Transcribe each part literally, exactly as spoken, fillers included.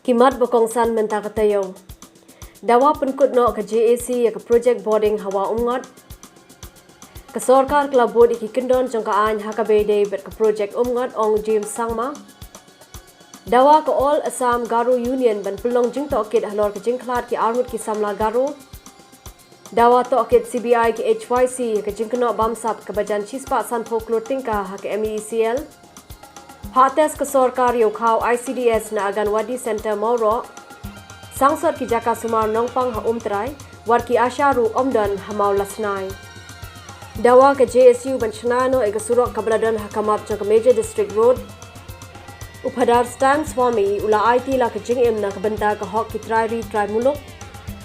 Ki mat ba kongsan mynta ka taïew. Dawa pynkut noh ka J A C ïa ka project boarding ha Wah Umngot. Ka sorkar ka la bud ïa ki kyndon jong ka aiñ ha kaba ïadei bad ka project Umngot, ong James Sangma. Dawa ka All Assam Garo Union ban pynlong jingtohkit halor ka jingkhlad ki arngut ki samla Garo. Dawa tohkit C B I ki H Y C ha ka jingkynnoh bamsap kaba jan shispah sanphew klur tyngka ha ka M E E C L. Phah test ka sorkar ïa u khaw I C D S na Anganwadi Centre Mawroh. Sangsot ki jaka sumar Nongpang ha Umtrai, wat ki ASHA ruh ym don ha Mawlasnai. Dawa ka J S U ban shna noh ïa ka surok kaba la don ha ka map jong ka Major District Road. U Phadar Stan Swami u la aiti la ka jingim na ka bynta ka hok ki trai ri trai muluk.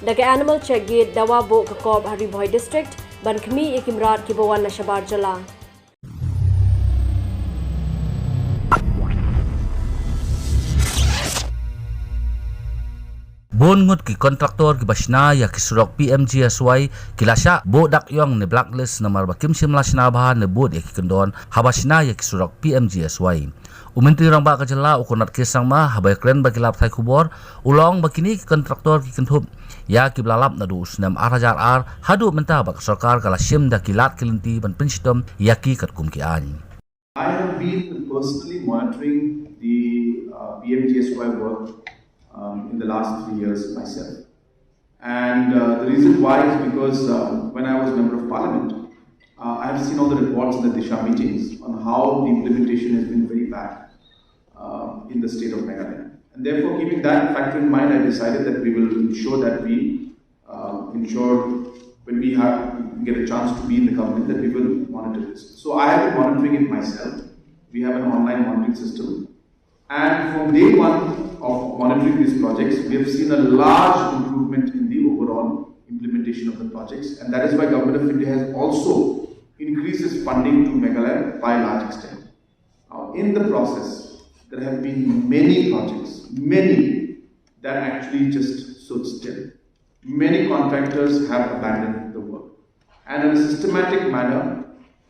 Da ka Animal Check Gate dawa buh ka kop ha Ri Bhoi District ban khmih ïa ki mrad kiba wan na shabar jylla. Bun ngut ki kontraktor kiba shna ïa ki surok P M G S Y ki la shah buh dak ïong ne blacklist namar ba kim shym la shna bha ne bud ïa ki kyndon haba shna ïa ki surok P M G S Y. U Myntri Rangbah ka jylla u Conrad K Sangma haba ïakren bad ki lad pathai khubor u la ong ba kine ki kontraktor ki kynthup ïa kiba la lap naduh u snem ar hajar ar haduh mynta ba ka sorkar ka la shim da ki lad ki lynti ban pynshitom ïa ki katkum ki aiñ. I have been personally monitoring the uh, P M G S Y work um, in the last three years myself. And uh, the reason why is because uh, when I was Member of Parliament, uh, I have seen all the reports in the Disha meetings on how the implementation has been very bad uh, in the state of Meghalaya. And therefore, keeping that factor in mind, I decided that we will ensure that we uh, ensure when we have get a chance to be in the government that we will monitor this. So I have been monitoring it myself. We have an online monitoring system. And from day one of monitoring these projects, we have seen a large improvement in the overall implementation of the projects. And that is why Government of India has also increased its funding to Meghalaya by a large extent. Now, in the process, there have been many projects, many that actually just stood still. Many contractors have abandoned the work. And in a systematic manner,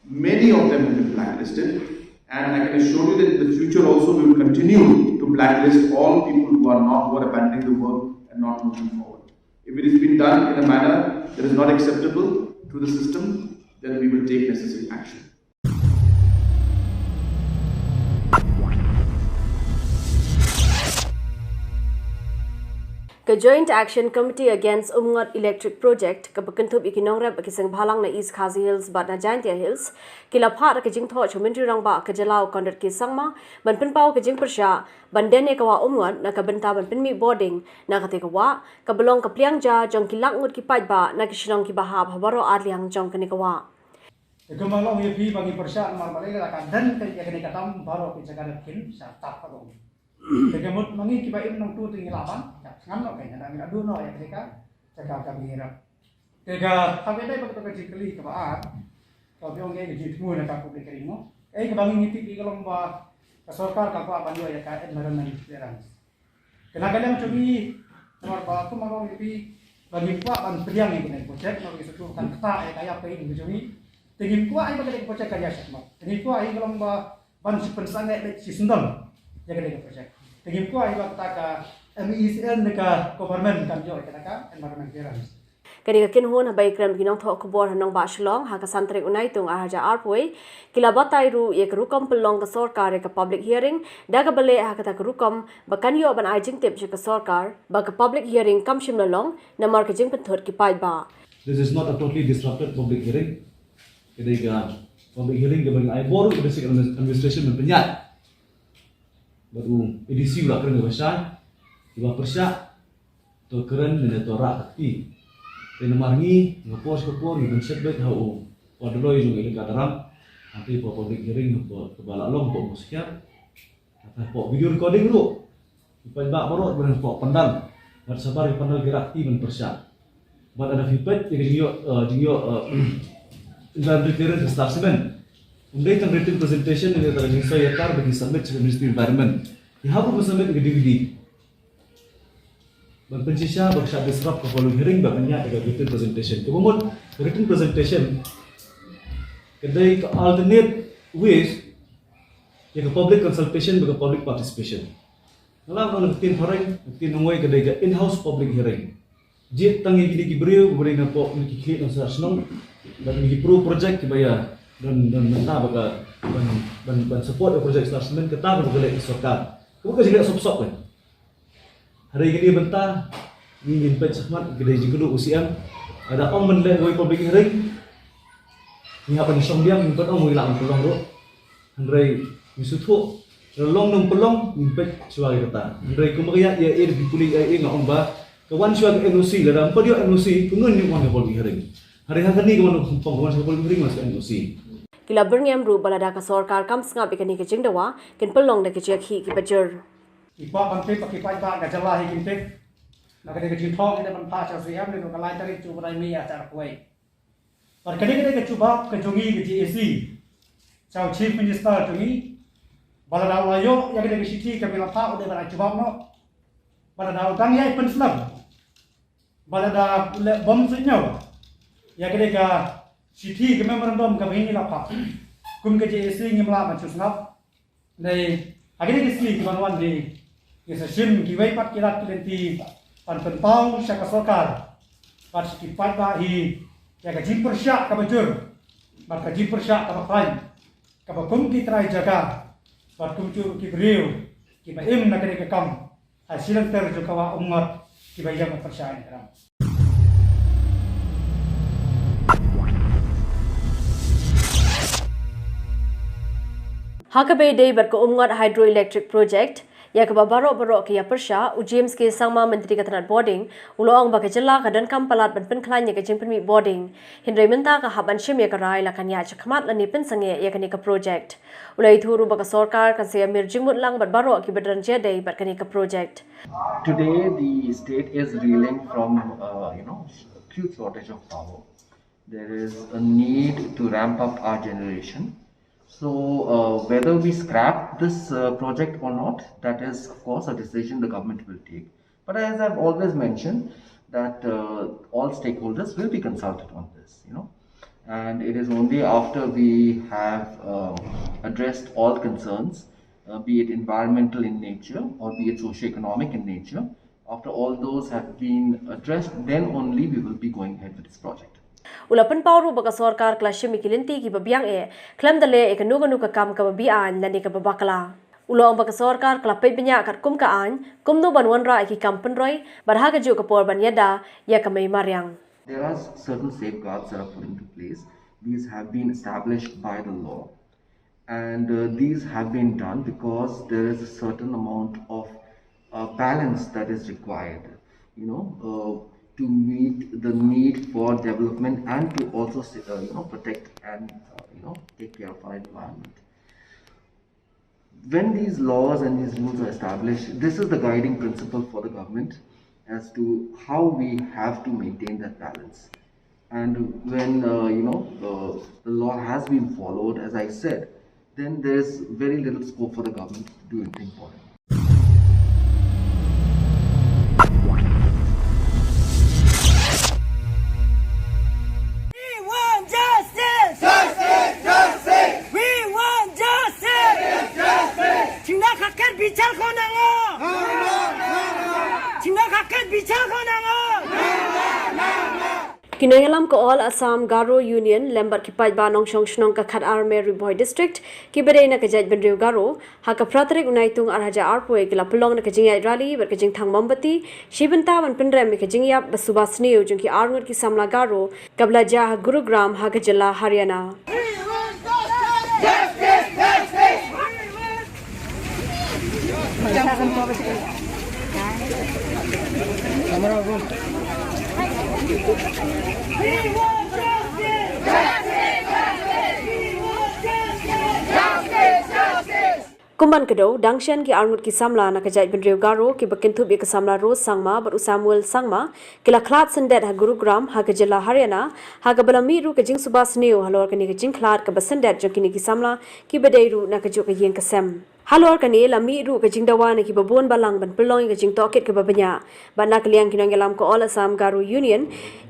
many of them have been blacklisted. And I can assure you that in the future also we will continue to blacklist all people who are not, who are abandoning the work and not moving forward. If it has been done in a manner that is not acceptable to the system, then we will take necessary action. Ka Joint Action Committee Against Umngot Electric Project, kaba kynthup ïa ki nongrep ba ki seng bhalang na East Khasi Hills bad na Jaintia Hills, ki la phah da ka jingthoh sha u Myntri Rangbah ka jylla u Conrad K Sangma ban pynpaw ka jingpyrshah ban dien ïa ka Wah Umngot na ka bynta ban pynmih boarding na katei ka wah, kaba long ka pliang ja jong ki lak ngut ki paidbah na ki shnong kiba hap ha baroh arliang jong kane ka wah. Te kumba long ïa phi ba ngi pyrshah namar balei la ka dien ka ïa kane ka tam baroh ki jaka dep kin sha tap ka long. Te ka mut ma ngi kiba im nangtu te ngi la ban, ka sngam noh ka ngi la duh noh ïa kane ka jaka ka ngi rap. Te ka, ka dei ba ka jingkylli kaba ar, ka biang ka jingthmu na ka public hearing mo. Ei kaba ngi ngi tip ka long ba ka sorkar ka kwah ban ïoh ïa ka environment clearance. Kane ka liang jong ngi, namar ba kumba long ïa phi, ba ngi kwah ban pdiang ïa kane ka project, namar ngi sngewthuh kan ktah ïa ka ïap ka im ka jong ngi. Te ngi kwah ïa ba kane ka project kan ïa shah mat. Te ngi kwah ïa ka long ba ban shu pynsangeh leit shisyndon ïa kane ka project. Te ngi kwah ïa ba kata ka M E E C L ne ka government kan ïoh ïa kata ka environment clearance. Kane ka kynhun haba ïakren bad ki nongthoh khubor ha nongbah Shillong ha ka san tarik u Naitung ar hajar arphew, ki la batai ruh ïa ka rukom pynlong ka sorkar ïa ka public hearing da kaba leh ha kata ka rukom ba kan ïoh ban ai jingtip sha ka sorkar ba ka public hearing kam shym la long namar ka jingpynthut ki paidbah. This is not a totally disrupted public hearing. Ka dei ka public hearing kaba ngi ai bor u district administration ban pynïaid. Bad u A D C u la kren kaba shai, kiba pyrshah to kren ne to rah ka kti. Te namar ngi nga por sha ka por ngi ban shet beit ha u Padaloi jong Elaka Daram. Hangtei hapoh public hearing hapoh kaba la long hapoh Muskhiat. Hapoh video recording ruh. Ki paidbah baroh ban hapoh pandal. Bad shabar ki pandal ki rah kti ban pyrshah. Bad lada phi peit ïa ka jingïoh, uh, jingïoh, uh, environmental clearance ka Star Cement. Ym dei tang written presentation ne tang ka jingsoi ïatar ba ki submit sha ka Ministry of Environment. Ki hap ruh ban submit ïa ka D V D. Ban pynshisha ba ka shah disrupt ka public hearing ba pynïaid ïa ka written presentation. Kaba mut ka written presentation ka dei ka alternate ways ïa ka public consultation bad ka public participation. Nga la ong ka ktien phareng, ka ktien nongwei ka dei ka in-house public hearing. Jied tang ïa kine ki briew ba dei napoh na ki khlieh nongshad shnong bad na ki pro project kiba ïa don don bynta ba ka ban ban ban support ïa project sla smen kata kaba ka leh ka sorkar. Kaba ka jingeh sop sop kan. Hynrei kane bynta ngi ngin peit shakhmat ka dei jingkyrduh u C M. Lada ong ban leh wei public hearing ngi hap ban shong biang ngi pynong ngi lah ban pynlong ruh. Hynrei ngi sngewthuh lada long nang pynlong ngin peit shuwa ïa kata. Hynrei kumba ka ïa ïa ïa ki pule ïa ïa nga ong ba ka wan shuwa ka N O C lada ym pat ïoh N O C kumno ngin wan ka public hearing. Hynrei ha kane ka wan ka wan shuwa public hearing wan shuwa N O C. Ki la byrngem ruh ba lada ka sorkar kam sngap ïa kane ka jingdawa kin pynlong da ka jingïakhih kiba jur. Ki kwah ban tip, ki paidbah ka jylla hi kin tip. Na ka dei ka jingthok hi da ban phah sha C M, ka lai tarik jong u bnai May ar hajar arphew wei. Bad kane ka dei ka jubab ka jong ngi ka J A C. Sha u Chief Minister jong ngi. Ba lada u la ïoh ïa kane ka shithi kaba la phah u dei ban ai jubab noh. Ba lada u dang ïai pynslem. Ba lada u leh bom sngewbha ïa kane ka shithi ka memorandum kaba ngi la phah. Kum ka J A C ngim lah ban shu sngap. Dei ha kine ki sngi kiban wan hi ngi sa shim kiwei pat ki lad ki lynti ban pynpaw sha ka sorkar bad sha ki paidbah hi ïa ka jingpyrshah kaba jur bad ka jingpyrshah kaba khlaiñ kaba kum ki trai jaka bad kumjuh ki briew kiba im na kane ka kam ha shilynter jong ka wah Umngot kiba ïeng ban pyrshah ïa ka ram. Ha kaba ïadei bad ka Umngot Hydroelectric Project, ïa kaba baroh baroh ki ïa pyrshah, u James K Sangma, Myntri ka tnad Bording, u la ong ba ka jylla ka donkam palat ban pynkhlaiñ ïa ka jingpynmih bording. Hynrei mynta ka hap ban shim ïa ka rai la kan ïaid shakhmat lane pynsangeh ïa kane ka project. U la ïathuh ruh ba ka sorkar kan sa ïa mir jingmut lang bad baroh kiba don jingïadei bad kane ka project. Today, the state is reeling from, uh, you know, acute shortage of power. There is a need to ramp up our generation. So, uh, whether we scrap this, uh, project or not, that is, of course, a decision the government will take. But as I've always mentioned, that, uh, all stakeholders will be consulted on this, you know. And it is only after we have, uh, addressed all concerns, uh, be it environmental in nature or be it socio-economic in nature, after all those have been addressed, then only we will be going ahead with this project. U la pynpaw ruh ba ka sorkar ka la shim ïa ki lynti kiba biang eh, khlem da leh ïa kano kano ka kam kaba be-aiñ lane kaba bakla. U la ong ba ka sorkar ka la peit bniah katkum ka aiñ, kumno ban wanrah ïa ki kam pynroi, bad ha kajuh ka por ban ïada ïa ka mei mariang. There are certain safeguards that are put into place. These have been established by the law. And, uh, these have been done because there is a certain amount of, uh, balance that is required, you know, uh, to meet the need for development and to also, uh, you know, protect and, uh, you know, take care of our environment. When these laws and these rules are established, this is the guiding principle for the government as to how we have to maintain that balance. And when, uh, you know, uh, the law has been followed, as I said, then there's very little scope for the government to do anything for it. We want justice! Justice! Justice! We want justice! Justice! Chingna khaket bichar ko nango! Chingna khaket bichar ko nango! Ki nongïalam ka All Assam Garo Union lem bad ki paidbah nongshong shnong ka Khatar Mary Bhoi District kiba dei na ka jaitbynriew Garo, ha ka phra tarik u Naitung ar hajar arphew ki la pynlong na ka jingïaid rally bad ka jingthang mombati, shi bynta ban pynrem ïa ka jingïap ba suba sniew jong ki arngut ki samla Garo, kaba la jia ha Gurugram ha ka jylla Haryana. Kum ban kdew, dang shen ki arngut ki samla na ka jaitbynriew Garo kiba kynthup ïa ka samla Rose Sangma bad u Samuel Sangma, ki la khlad syndet ha Gurugram, ha ka jylla Haryana, ha kaba la mih ruh ka jingsuba sniew halor kane ka jingkhlad kaba syndet jong kine ki samla, kiba dei ruh na kajuh ka ïing ka sem. Halor kane la mih ruh ka jingdawa na kiba bun balang ban pynlong ïa ka jingtohkit kaba bniah. Bad na ka liang ki nongïalam ka All Assam Garo Union,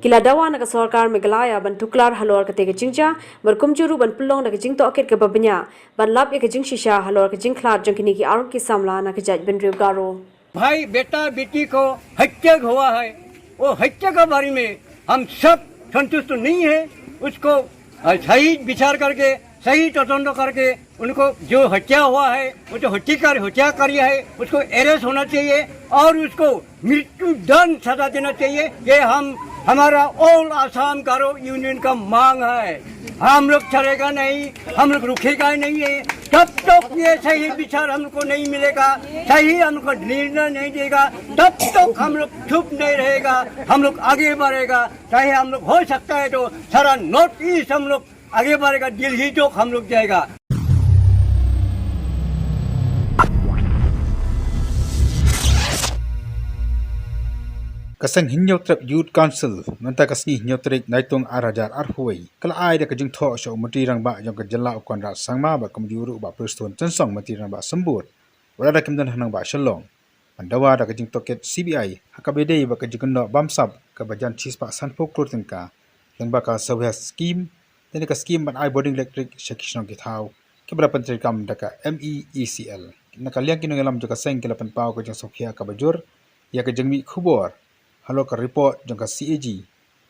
ki la dawa na ka sorkar Meghalaya ban tuklar halor kata ka jingjia, bad kumjuh ruh ban pynlong da ka jingtohkit kaba bniah, ban lap ïa ka jingshisha halor ka jingkhlad jong kine ki arngut ki samla na ka jaitbynriew Garo. भाई, बेटा बेटी को हत्या हुआ है, वो हत्या के बारे में हम सब संतुष्ट नहीं है। उसको, अ, सही विचार करके, सही तदंत करके, उनको जो हत्या हुआ है, वो जो हत्याकार, हत्याकारी है, उसको अरेस्ट होना चाहिए और उसको मृत्युदंड सजा देना चाहिए। ये हम, हमारा ऑल आसाम गारो यूनियन का मांग है। हम लोग चलेगा नहीं, हम लोग रुकेगा नहीं है जब तक ये सही विचार हमको नहीं मिलेगा, सही हमको निर्णय नहीं देगा, तब तक हम लोग चुप नहीं रहेगा। हम लोग आगे बढ़ेगा। चाहे हम लोग, हो सकता है तो सारा नॉर्थ ईस्ट हम लोग आगे बढ़ेगा, दिल्ली तक हम लोग जाएगा। Ka seng Hynñiewtrep Youth Council mynta ka sngi Hynñiewtrep Naitung ar hajar arphew wei ka la ai da ka jingthoh sha u Myntri Rangbah jong ka jylla u Conrad Sangma bad kumjuh ruh u Bah Prestone Tynsong, Myntri Rangbah Symbud, wat la da kim don hangne ba Shillong, ban dawa da ka jingtohkit C B I ha kaba ïadei bad ka jingkynnoh bamsap kaba jan shispah sanphew klur tyngka lyngba ka Saubhagya Scheme, lane ka skim ban ai bording elektrik sha ki shnong ki thaw, kaba la pyntreikam da ka M E E C L. Na ka liang ki nongïalam jong ka seng ki la pynpaw ka jingsngewkhia kaba jur ïa ka jingmih khubor halor ka report jong ka C A G,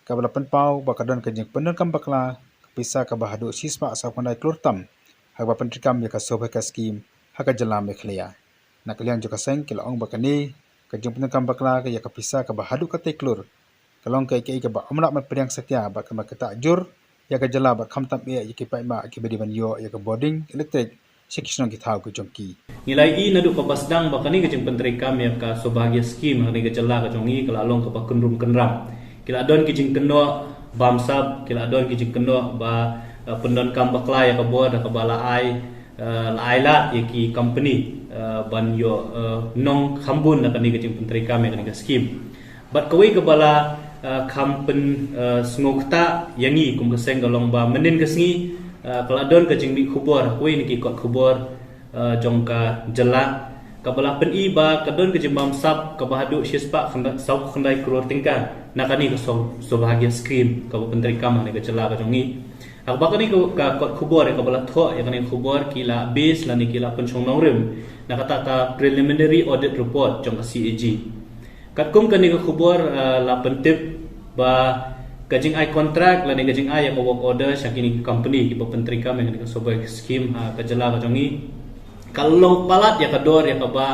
kaba la pynpaw ba ka don ka jingpyndonkam bakla ka pisa kaba haduh shispah saw khyndai klur tam ha kaba pyntreikam ïa ka Saubhagya Scheme ha ka jylla Meghalaya. Na ka liang jong ka seng ki la ong ba kane ka jingpyndonkam bakla ïa ka pisa kaba haduh katei klur ka long kaei kaei kaba ym lah ban pdiang satia bad kaba ktah jur ïa ka jylla bad khamtam eh ïa ki paidbah kiba dei ban ïoh ïa ka bording elektrik sha ki shnong ki thaw ki jong ki. Ngi la ïohi naduh kaba sdang ba kane ka jingpyntreikam ïa ka Saubhagya Scheme ha kane ka jylla ka jong ngi ka la long kaba kynrum kynram. Ki la don ki jingkynnoh bamsap, ki la don ki jingkynnoh ba, eh, pyndonkam bakla ïa ka bor da kaba la ai, eh, la ai lad ïa ki company, eh, ban ïoh, eh, nong kham bun na kane ka jingpyntreikam ïa kane ka skim. Bad kawei kaba la, eh, kham pyn, eh, sngewkta ïa ngi kum ka seng ka long ba mynhynnin ka sngi, eh, ka la don ka jingmih khubor kawei na ki kot khubor, eh, jong ka jylla kaba la pyni ba ka don ka jingbamsap kaba haduh shispah khyndai, saw khyndai klur tyngka na kane ka Sau-, Saubhagya Scheme kaba pyntreikam ha kane ka jylla ka jong ngi. Ha kaba kane ka, ka kot khubor ïa kaba la thoh ïa kane ka khubor ki la base lane ki la pynshong nongrim na kata ka preliminary audit report jong ka C A G. Katkum kane ka khubor, eh, la pyntip ba ka jingai kontrak lane ka jingai ïa ka work order sha kine ki company kiba pyntreikam ïa kane ka Saubhagya Scheme ha ka jylla ka jong ngi ka long palat ïa ka dor ïa kaba,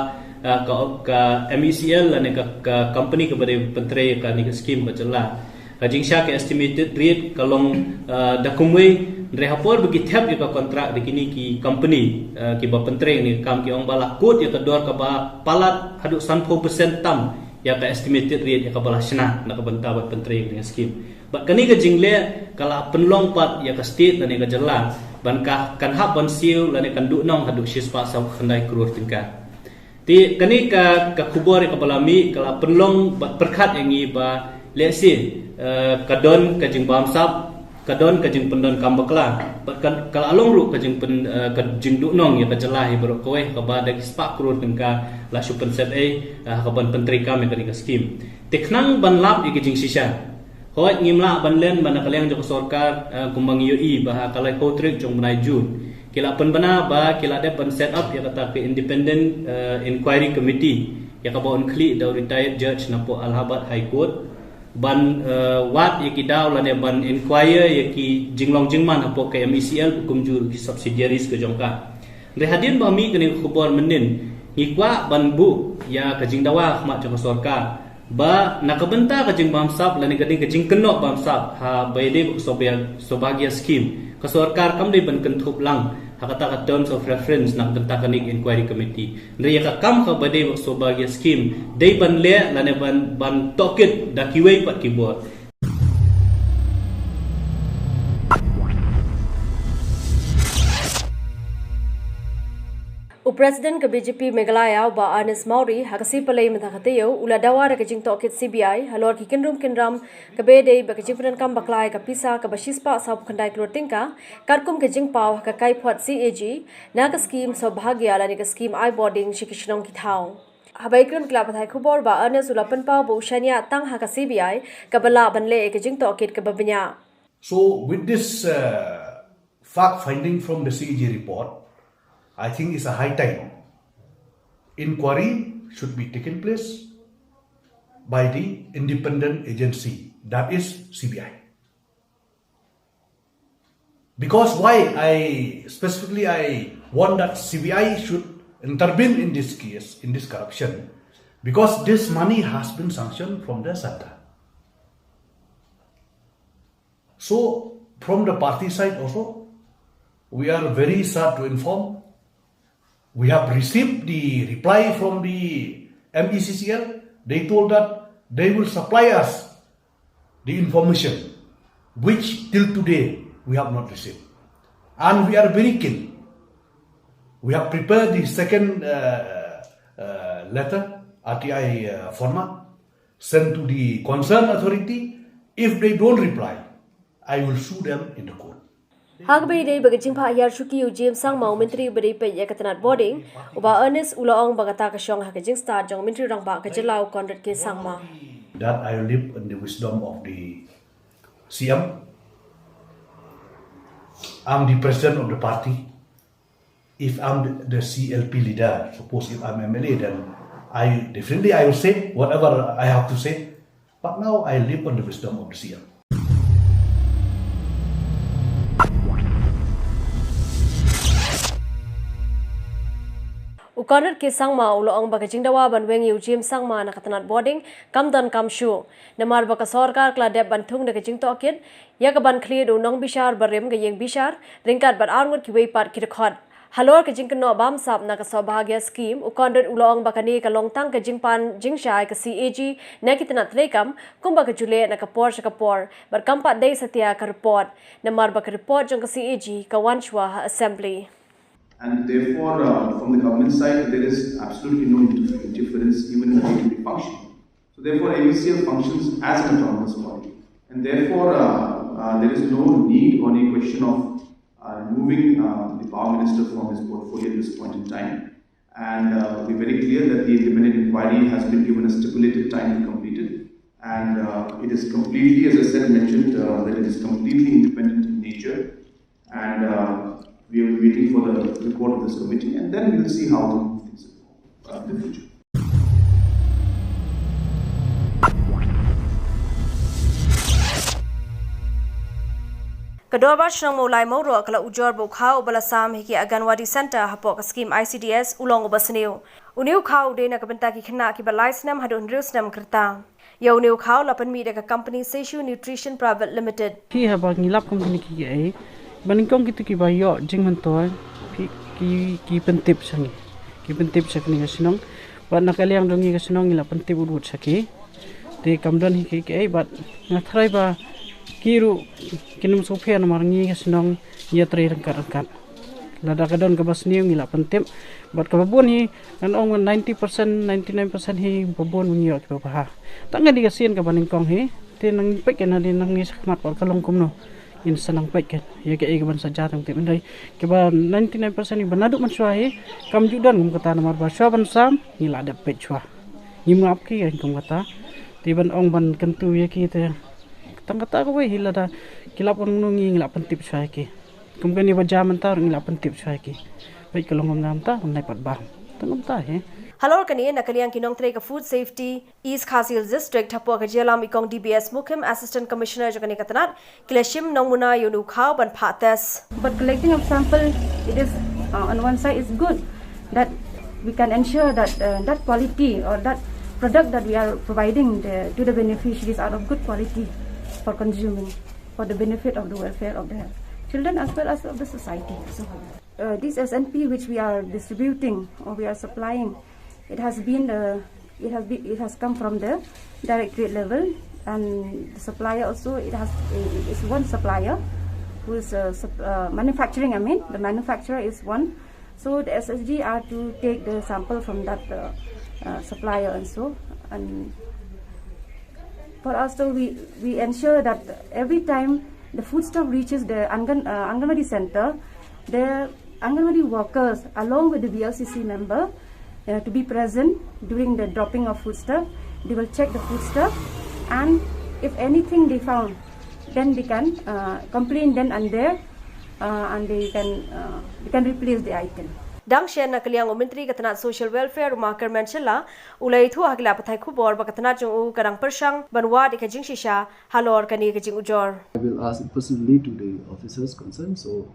eh, ka, ka M E C L lane ka, ka company kaba dei pyntrei ïa kane ka skim ka jylla. Ka jingshah ka estimated rate ka long, eh, da kumwei, hynrei ha por ba ki thep ïa ka kontrak da kine ki company, eh, kiba pyntrei ïa kane ka kam ki ong ba la kut ïa ka dor kaba palat haduh sanphew percent tam ïa ka estimated rate ïa kaba la shna na ka bynta ban pyntrei ïa kane ka skim. Bad kane ka jingleh ka la pynlong pat ïa ka state lane ka jylla ban ka, kan hap ban siew lane kan duhnong haduh shispah saw khyndai klur tyngka. Te kane ka, ka khubor ïa kaba la mih ka la pynlong bad pyrkhat ïa ngi ba lehse, eh, ka don ka jingbamsap, ka don ka jingpyndonkam bakla bad ka, ka la long ruh ka jingpyn, eh, ka jingduhnong ïa ka jylla hi baroh kawei ha kaba da ki spah klur tyngka la shu pynsep ei, eh, ha kaban pyntreikam ïa kane ka skim. Te khnang ban lap ïa ka jingshisha, hooid ngim lah ban len ba na ka liang jong ka sorkar, eh, kumba ngi ïohi ba ha ka laiphew tarik jong u bnai June ki la pynbna ba ki la dep ban set up ïa kata ka independent, eh, inquiry committee ïa kaba un khlieh da u retired judge napoh Allahabad High Court ban, eh, wad ïa ki daw lane ban inquire ïa ki jinglong jingman hapoh ka M E C L kumjuh ki subsidiaries ka jong ka. Hynrei hadien ba mih kane ka khubor mynhynnin ngi kwah ban buh ïa ka jingdawa ha khmat jong ka sorkar ba na ka bynta ka jingbamsap lane ka dei ka jingkynnoh bamsap ha ba ïadei bad ka Saubhagya, Saubhagya Scheme ka sorkar kam dei ban kynthup lang ha kata ka terms of reference na ka bynta kane ka inquiry committee. Hynrei ïa ka kam kaba ïadei bad ka Saubhagya Scheme dei ban leh lane ban, ban tohkit da kiwei pat ki bor. U President ka B J P Meghalaya u Bah Ernest Mawrie ha ka sngi Palei mynta ka taïew u la dawa da ka jingtohkit C B I halor ki kynrum kynram kaba dei bad ka jingpyndonkam bakla ïa ka pisa kaba shispah sawphew khyndai klur tyngka, katkum ka jingpaw ha ka kaiphod C A G na ka skhim Saubhagya lane ka skhim eye boarding sha ki shnong ki thaw. Haba ïakren bad ki lad pathai khubor, Bah Ernest u la pynpaw ba u shaniah tang ha ka C B I kaba lah ban leh ïa ka jingtohkit kaba bniah. So, with this uh, fact finding from the C A G report, I think it's a high time inquiry should be taken place by the independent agency, that is C B I. Because why I specifically I want that C B I should intervene in this case, in this corruption, because this money has been sanctioned from the center. So, from the party side also, we are very sad to inform. We have received the reply from the M E C C L. They told that they will supply us the information, which till today we have not received. And we are very keen. We have prepared the second uh, uh, letter, R T I uh, format, sent to the concerned authority. If they don't reply, I will sue them in the court. Ha kaba ïadei bad ka jingphah hiar shuki u James Sangma, u Myntri uba dei peit ïa ka tnat bording, u Bah Ernest u la ong ba kata ka shong ha ka jingstad jong u Myntri Rangbah ka jylla u Conrad K Sangma. That I leave in the wisdom of the C M. I'm the president of the party. If I'm the, the C L P leader, suppose if I'm M L A, then I definitely I will say whatever I have to say. But now I leave on the wisdom of the C M. U Conrad K Sangma u la ong ba ka jingdawa ban weng ïa u James Sangma na ka tnat bording kam don kam shuh, namar ba ka sorkar ka la dep ban thung da ka jingtohkit ïa ka ban khlieh da u nongbishar barim ka ïing bishar ryngkat bad arngut kiwei pat ki dkhot. Halor ka jingkynnoh bamsap na ka Saubhagya Scheme, u Conrad u la ong ba kane ka long tang ka jingpan jingshai ka C A G na ki tnat treikam kumba ka ju leh na ka por sha ka por, bad kam pat dei satia ka report, namar ba ka report jong ka C A G ka wan shuwa ha Assembly. And therefore, uh, from the government side, there is absolutely no inter- interference even in the day-to-day function. So therefore, M E C L functions as an autonomous body. And therefore, uh, uh, there is no need or any question of uh, removing uh, the power minister from his portfolio at this point in time. And uh, we're very clear that the independent inquiry has been given a stipulated time to complete it. And uh, it is completely, as I said, mentioned, uh, that it is completely independent in nature. And uh, we are waiting for the report of this committee, and then we will see how to move things uh, in the future. Ka Dorbar Shnong Mawlai Mawroh ka la ujor ba u khaw uba la sam ha ki Anganwadi Centre hapoh ka skhim I C D S u long uba sniew. Une u khaw u dei na ka bynta ki khynnah kiba lai snem haduh hynriew snem ka rta. Ïa une u khaw la pynmih da ka company Seishu Nutrition Private Limited. Phi haba ngi lap kum kine ki ei ba nyngkong kito kiba ïoh jingmyntoi phi ki ki pyntip sha ngi, ki pyntip sha kane ka shnong. Bad na ka liang jong ngi ka shnong ngi la pyntip wut wut sha ki. Te kam don hi ki ei bad nga tharai ba ki ruh kin ym sngewpher namar ngi ka shnong ngi ïatrei ryngkat ryngkat. Lada ka don kaba sniew ngi la pyntip bad kaba bun hi ngan ong ninety percent, ninety nine percent hi ba bun ngi ïoh kiba bha. Tang ka dei ka sien kaba nyngkong hi te nang peit kan hadien nang ngi shakhmat bad ka long kumno. Ngin sa nang peit kan ïa kaei kaban sa jia tang tip hynrei kaba ninety nine percent hi ba naduh mynshuwa hi kam ju don kum kata namar ba shuwa ban sam ngi la dep peit shuwa. Ngim ngap ki kan kum kata. Te ban ong ban kyntu ïa ki te tang kata kawei hi lada ki lap wan ngi ngi la pyntip shuwa ïa ki. Kum kane ba jia mynta ruh ngi la pyntip shuwa ïa ki. Peit ka long kumta mynta nai pat bam. Tang kumta hi. Halor kane na ka liang ki nongtrei ka Food Safety East Khasi Hills District hapoh ka jingïalam i Kong D B S Mukhim, Assistant Commissioner jong kane ka tnat, ki la shim nongmuna ïa une u khaw ban phah test. But collecting of sample, it is uh, on one side is good that we can ensure that uh, that quality or that product that we are providing the, to the beneficiaries are of good quality for consuming for the benefit of the welfare of the children as well as of the society as a whole. Uh, this S N P which we are distributing or we are supplying, it has been uh, it has been, it has come from the directorate level, and the supplier also, it has, it's one supplier who is uh, sup- uh, manufacturing. I mean, the manufacturer is one So the S S G are to take the sample from that uh, uh, supplier and so. And for us, so we, we ensure that every time the foodstuff reaches the Angan, uh, Anganwadi center, the Anganwadi workers along with the V L C C member uh, to be present during the dropping of foodstuff. They will check the foodstuff, and if anything they found, then they can uh, complain then and there, uh, and they can uh, they can replace the item. Dang shen na ka liang u Myntri ka tnat Social Welfare u Makerman Shylla u la ïathuh ha ki lad pathai khubor ba ka tnat jong u ka dang pyrshang ban wad ïa ka jingshisha halor kane ka jingujor. I will ask it personally to the officers concerned, so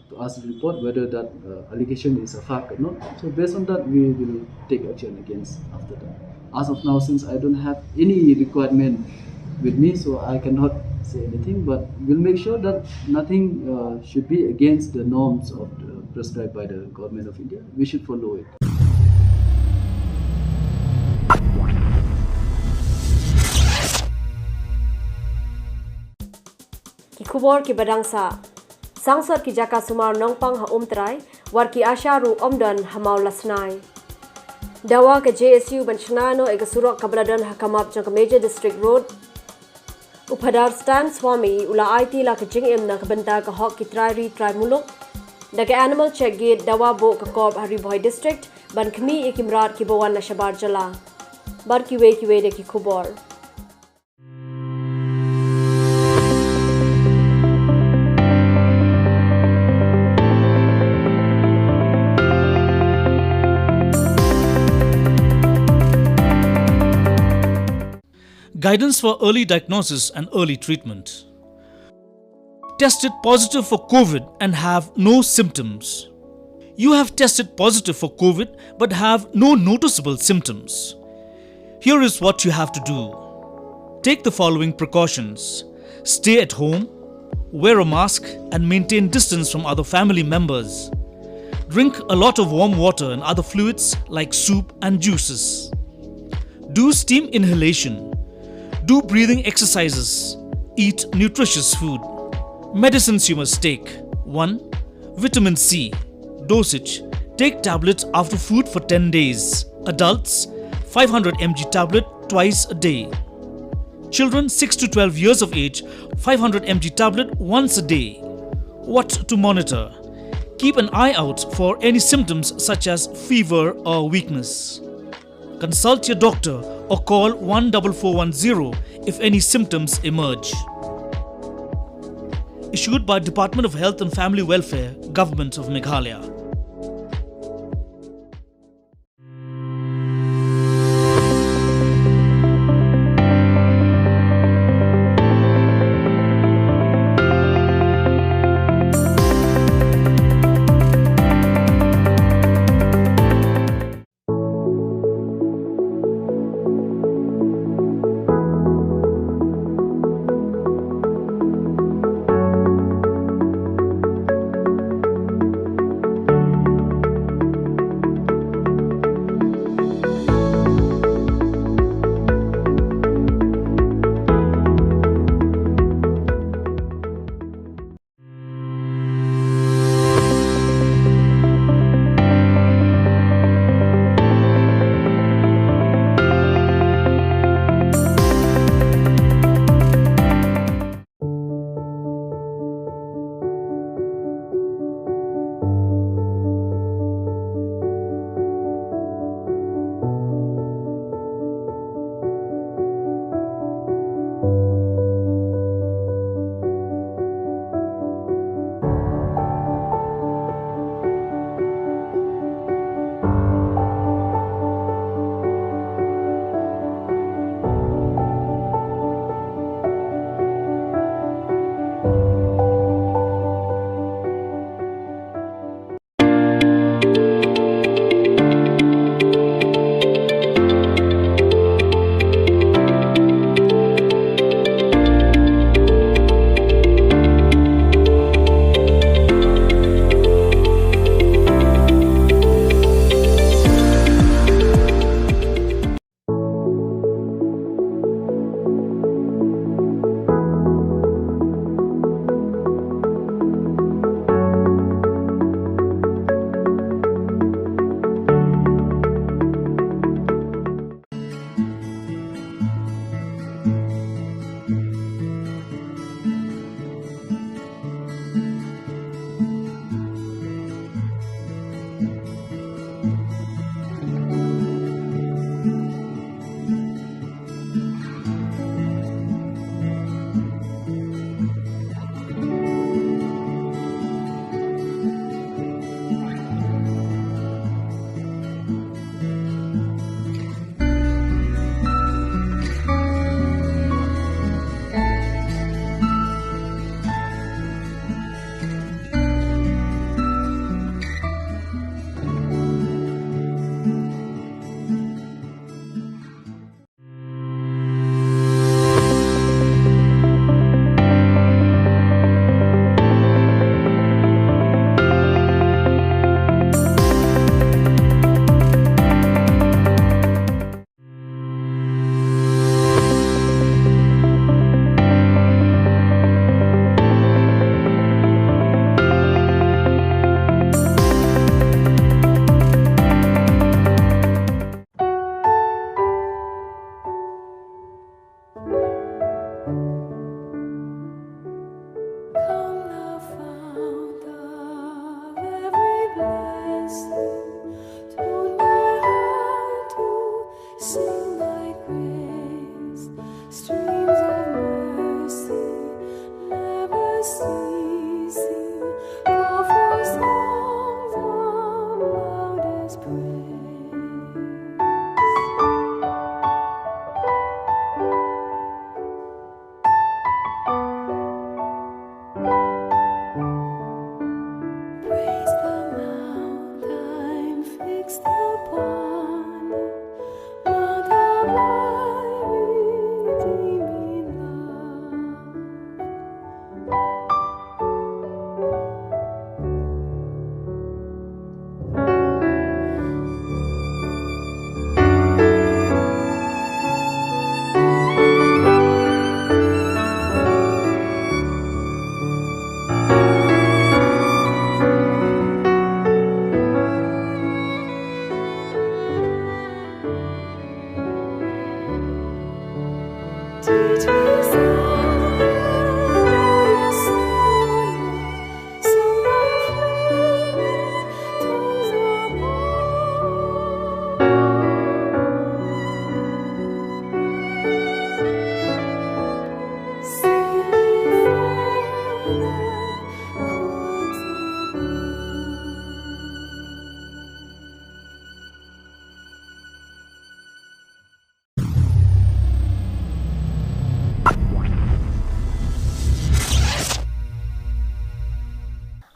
to ask the report whether that uh, allegation is a fact or not. So based on that, we will take action against after that. As of now, since I don't have any requirement with me, so I cannot say anything. But we'll make sure that nothing uh, should be against the norms of the prescribed by the government of India. We should follow it. Ki khubor ki badang sa. Sangsot ki jaka sumar Nongpang ha Umtrai, wat ki ASHA ruh ym don ha Mawlasnai. Dawa ka J S U ban shna noh ïa ka surok kaba la don ha khmat jong ka Major District Road. U Phadar Stan Swami u la aiti la ka jingim na ka bynta ka hok ki trai ri trai muluk. Da ka Animal Check Gate dawa buh ka kop ha Ri Bhoi District ban khmih ïa ki mrad kiba wan na shabar jylla. Bad kiwei kiwei de ki khubor. Guidance for early diagnosis and early treatment. Tested positive for COVID and have no symptoms. You have tested positive for COVID but have no noticeable symptoms. Here is what you have to do. Take the following precautions. Stay at home, wear a mask, and maintain distance from other family members. Drink a lot of warm water and other fluids like soup and juices. Do steam inhalation. Do breathing exercises. Eat nutritious food. Medicines you must take. One, vitamin C. Dosage. Take tablet after food for ten days. Adults, five hundred M G tablet twice a day. Children six to twelve years of age, five hundred M G tablet once a day. What to monitor? Keep an eye out for any symptoms such as fever or weakness. Consult your doctor or call one four four one zero if any symptoms emerge. Issued by Department of Health and Family Welfare, Government of Meghalaya.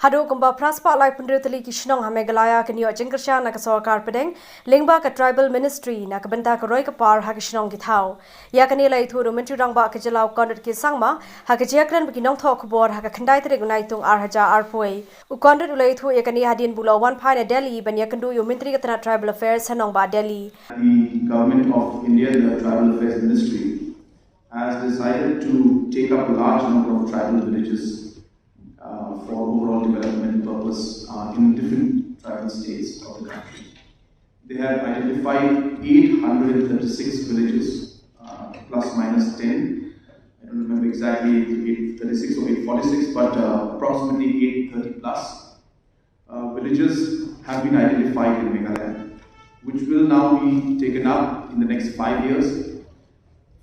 Haduh kumba phra spah laiphew hynriew tylli ki shnong ha Meghalaya kin ïoh jingkyrshan na ka sorkar pdeng lyngba ka Tribal Ministry na ka bynta ka roi ka par ha ki shnong ki thaw. Ïa kane la ïathuh da u Myntri Rangbah ka jylla u Conrad K Sangma ha ka jingïakren bad ki nongthoh khubor ha ka khyndai tarik u Naitung ar hajar arphew. U Conrad u la ïathuh ïa kane hadien ba u la wan phai na Delhi ban ïakynduh ïa u Myntri ka tnat Tribal Affairs ha nongbah Delhi. The Government of India, the Tribal Affairs Ministry, has decided to take up a large number of tribal villages uh, for overall development purpose uh, in different tribal states of the country. They have identified eight hundred thirty-six villages, uh, plus minus ten. I don't remember exactly if it's eight thirty-six or eight forty-six, but uh, approximately eight thirty plus uh, villages have been identified in Meghalaya, which will now be taken up in the next five years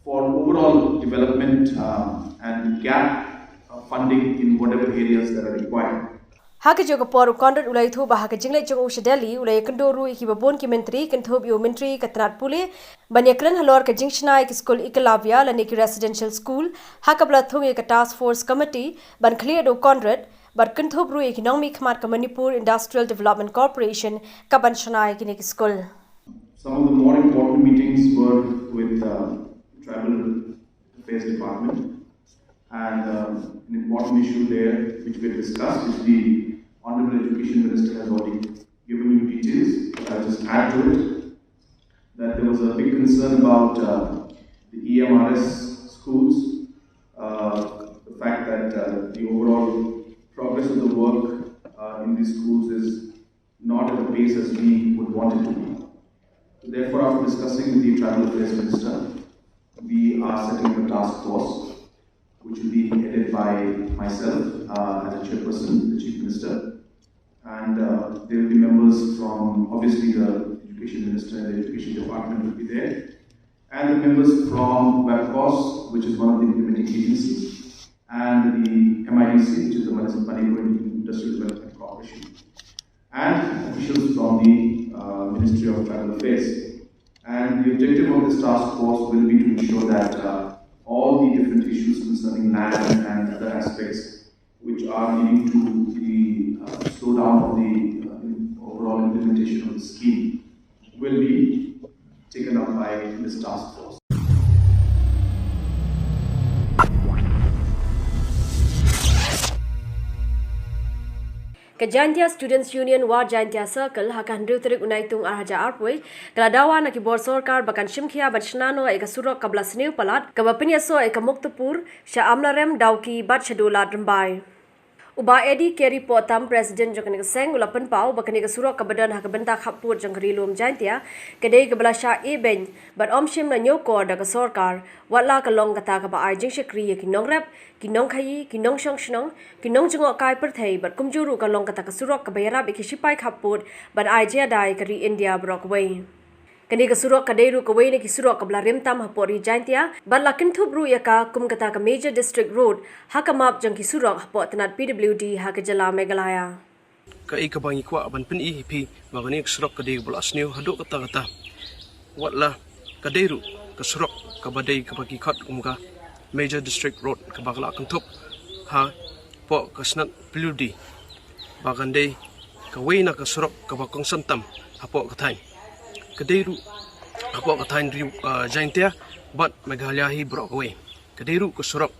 for overall development uh, and gap uh, funding in whatever areas that are required. Ha kajuh ka por u Conrad u la ïathuh ba ha ka jingleit jong u sha Delhi u la ïakynduh ruh ïa kiba bun ki myntri kynthup ïa u Myntri ka tnat pule ban ïakren halor ka jingshna ïa ki skul Ekalavya lane ki residential school ha kaba la thung ïa ka Task Force Committee ban khlieh da u Conrad bad kynthup ruh ïa ki nongmihkhmat ka Manipur Industrial Development Corporation ka ban shna ïa kine ki skul. Some of the more important meetings were with uh, tribal affairs department, and um, an important issue there which we discussed is the Honorable Education Minister has already given you details, but I'll just add to it that there was a big concern about uh, the E M R S schools, uh, the fact that uh, the overall progress of the work uh, in these schools is not at the pace as we would want it to be. So therefore, after discussing with the Tribal Affairs Minister, we are setting up a task force which will be headed by myself uh, as a chairperson, the Chief Minister, and uh, there will be members from obviously the Education Minister and the Education Department will be there, and the members from WAPCOS, which is one of the implementing agencies, and the M I D C, which is the Manipur Industrial Development Corporation, and officials from the uh, Ministry of Tribal Affairs. And the objective of this task force will be to ensure that uh, all the different issues concerning land and other aspects which are leading to the uh, slowdown of the uh, overall implementation of the scheme will be taken up by this task force. Ka Jaintia Students Union War Jaintia Circle ha ka hynriew tarik u Naitung ar hajar arphew ka la dawa na ki bor sorkar ba kan shim khia ban shna noh ïa ka surok kaba la sniew palat kaba pynïasoh ïa ka Muktapur sha Amlarem, Dawki bad sha Dawlad Rymbai. U Bah Eddie Carey Pohtam, President jong kane ka seng, u la pynpaw ba kane ka surok kaba don ha ka bynta khappud jong ka Ri Lum Jaintia ka dei kaba la shah ibeiñ bad ym shym la ñiewkor da ka sorkar, wat la ka long kata kaba ai jingshakri ïa ki nongrep, ki nongkhaii, ki nongshong shnong, ki nongjngohkai pyrthei bad kumjuh ruh ka long kata ka surok kaba ïarap ïa ki shipai khappud ban ai jingïada ïa ka ri India baroh kawei. Kane ka surok ka dei ruh kawei na ki surok kaba la rim tam hapoh Ri Jaintia bad la kynthup ruh ïa ka kum kata ka Major District Road ha ka map jong ki surok hapoh tnat P W D ha ka jylla Meghalaya. Kaei kaba ngi kwah ban pyni ïa phi ba kane ka surok ka dei kaba la sniew haduh katta katta. Wat la ka dei ruh ka surok kaba dei kaba ki khot kum ka Major District Road kaba ka la kynthup hapoh ka tnat P W D ba kan dei kawei na ka surok kaba kongsan tam hapoh ka thaiñ. Ka dei ruh hapoh ka thaiñ Ri uh, Jaintia bad Meghalaya hi baroh kawei. Ka dei ruh ka surok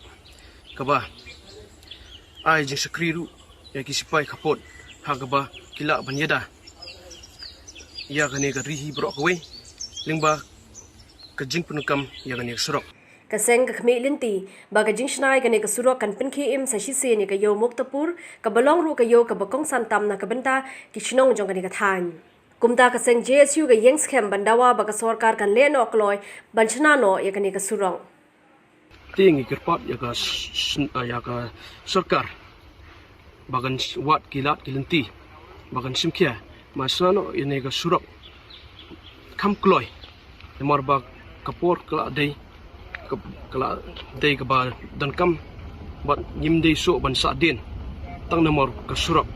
kaba ai jingshakri ruh ïa ki shipai khappud ha kaba ki lah ban ïada ïa kane ka ri hi baroh kawei lyngba ka jingpyndonkam ïa kane ka surok. Ka seng ka khmih lynti ba ka jingshna ïa kane ka surok kan pynkhie im sa shisien ïa ka ïew Muktapur kaba long ruh ka ïew kaba kongsan tam na ka bynta ki shnong jong kane ka thaiñ. Kumta ka seng J S U ka ïeng skhem ban dawa ba ka sorkar kan leh noh kloi ban shna noh ïa kane ka surok. Te ngi kyrpad ïa ka s-, s-, ïa ka sorkar ba kan s-, wad ki lad ki lynti ba kan shim khia, ba sngewbha ïa kane ka surok kham kloi. Namar ba ka por ka la dei, ka, ka la dei kaba donkam bad ngim dei shuh ban sah dien tang namar ka surok.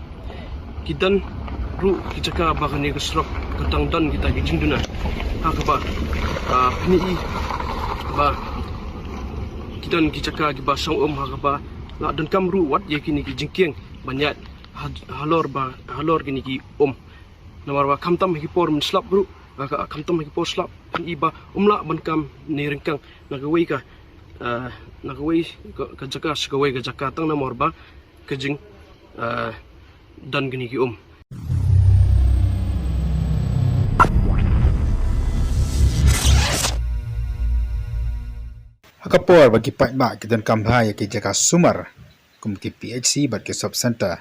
Ki don ruh ki jaka ba kane ka surok ka dang don kita ki jingduna ha kaba, ah, pyni ba ki don ki jaka kiba shong um ha kaba la donkam ruh wat ïa kine ki jingkieng ban ïaid ha-, halor ba, halor kine ki um. Namar ba khamtam ha ki por mynslap ruh, ah, ka, khamtam ha ki por slap, pyni ba um lah ban kam ne ryngkang na kawei ka, ah, na kawei ka, ka jaka sha kawei ka jaka tang namar ba ka jing, ah, don kine ki um. Ha ka por ba ki paidbah ki donkam bha ïa ki jaka sumar kum ki P H C bad ki sub center,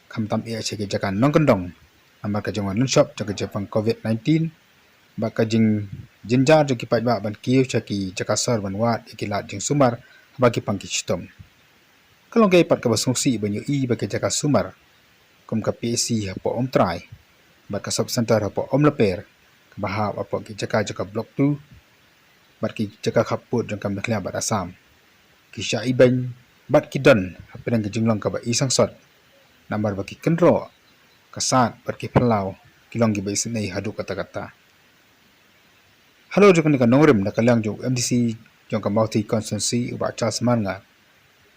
khamtam eh sha ki jaka nongkyndong namar ka jingwan lynshop jong ka jingpang covid nineteen bad ka jingjynjar jong ki paidbah ban kiew sha ki jaka sor ban wad ïa ki lad jingsumar haba ki pang ki shitom. Ka long kaei pat kaba sngewsih ban ïohi ba ki jaka sumar kum ka P H C hapoh Umtrai bad ka sub center hapoh Umlaper, kaba hap hapoh ki jaka jong ka Block two bad ki jaka khappud jong ka Meghalaya bad Assam, ki shah ibeiñ bad ki don hapdeng ka jinglong kaba i sangsot namar ba ki kynroh, ka sad bad ki phyllaw ki long kiba isynei haduh katta katta. Halor jong kane ka nongrim, na ka liang jong u M D C jong ka Mawthaei constituency, u Bah Charles Marngar,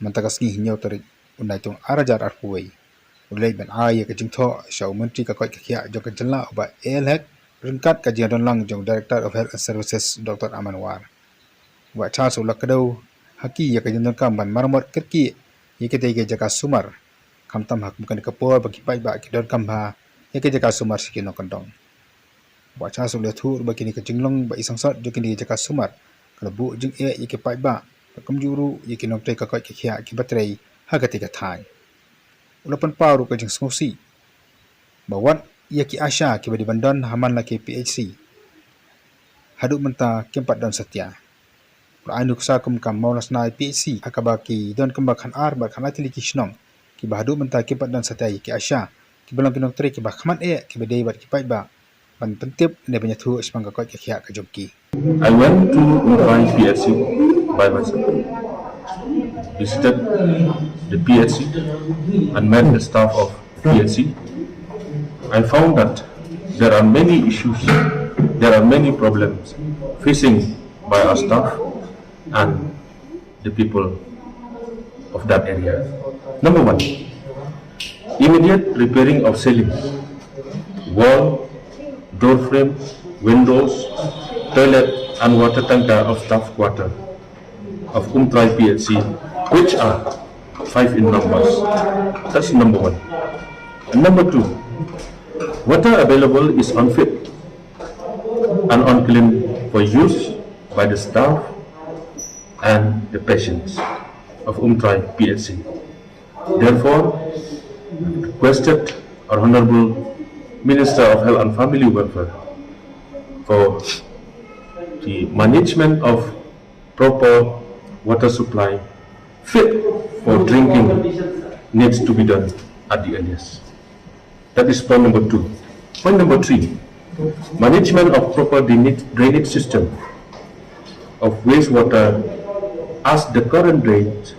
mynta ka sngi hynñiew tarik u Naitung ar hajar arphew wei, u la leit ban ai ïa ka jingthoh sha u Myntri ka koit ka khiah jong ka jylla, u Bah A L Hek, ryngkat ka jingdon lang jong u Director of Health and Services, Doctor Aman War. U Bah Charles u la kdew ha ki ïa ka jingdonkam ban maramot kyrkieh ïa kitei ki jaka sumar, khamtam ha kum kane ka por ba ki paidbah ki donkam bha ïa ki jaka sumar sha ki nongkyndong. U Bah Charles u la ïathuh ruh ba kine ka jinglong ba i sangsot jong kine ki jaka sumar ka la buh jingeh ïa ki paidbah, bad kumjuh ruh ïa ki nongtrei ka koit ka khiah kiba trei ha katei ka thaiñ. U la pynpaw ruh ka jingsngewsih ba wat ïa ki ASHA kiba dei ban don ha man la ki P H C, haduh mynta kim pat don satia. U la ai nuksa kum ka Mawlasnai P H C ha kaba ki don kumba khatar bad khatlai tylli ki shnong kiba haduh mynta kim pat don satia ïa ki ASHA, kiba long ki nongtrei kiba khmat eh, kiba dei bad ki paidbah ban pyntip ne ban ïathuh shaphang ka koit ka khiah ka jong ki. I went to Umtrai P H C by myself, visited the P H C and met the staff of P H C. I found that there are many issues, there are many problems facing by our staff and the people of that area. Number one, immediate repairing of ceiling, wall, door frame, windows, toilet and water tanker of staff quarter of Umtrai P H C, which are five in numbers. That's number one. And number two, water available is unfit and unclean for use by the staff and the patients of Umtrai P H C. Therefore, requested our Honorable Minister of Health and Family Welfare for the management of proper water supply fit for drinking needs to be done at the earliest. That is point number two. Point number three, management of proper drainage, drainage system of wastewater as the current drains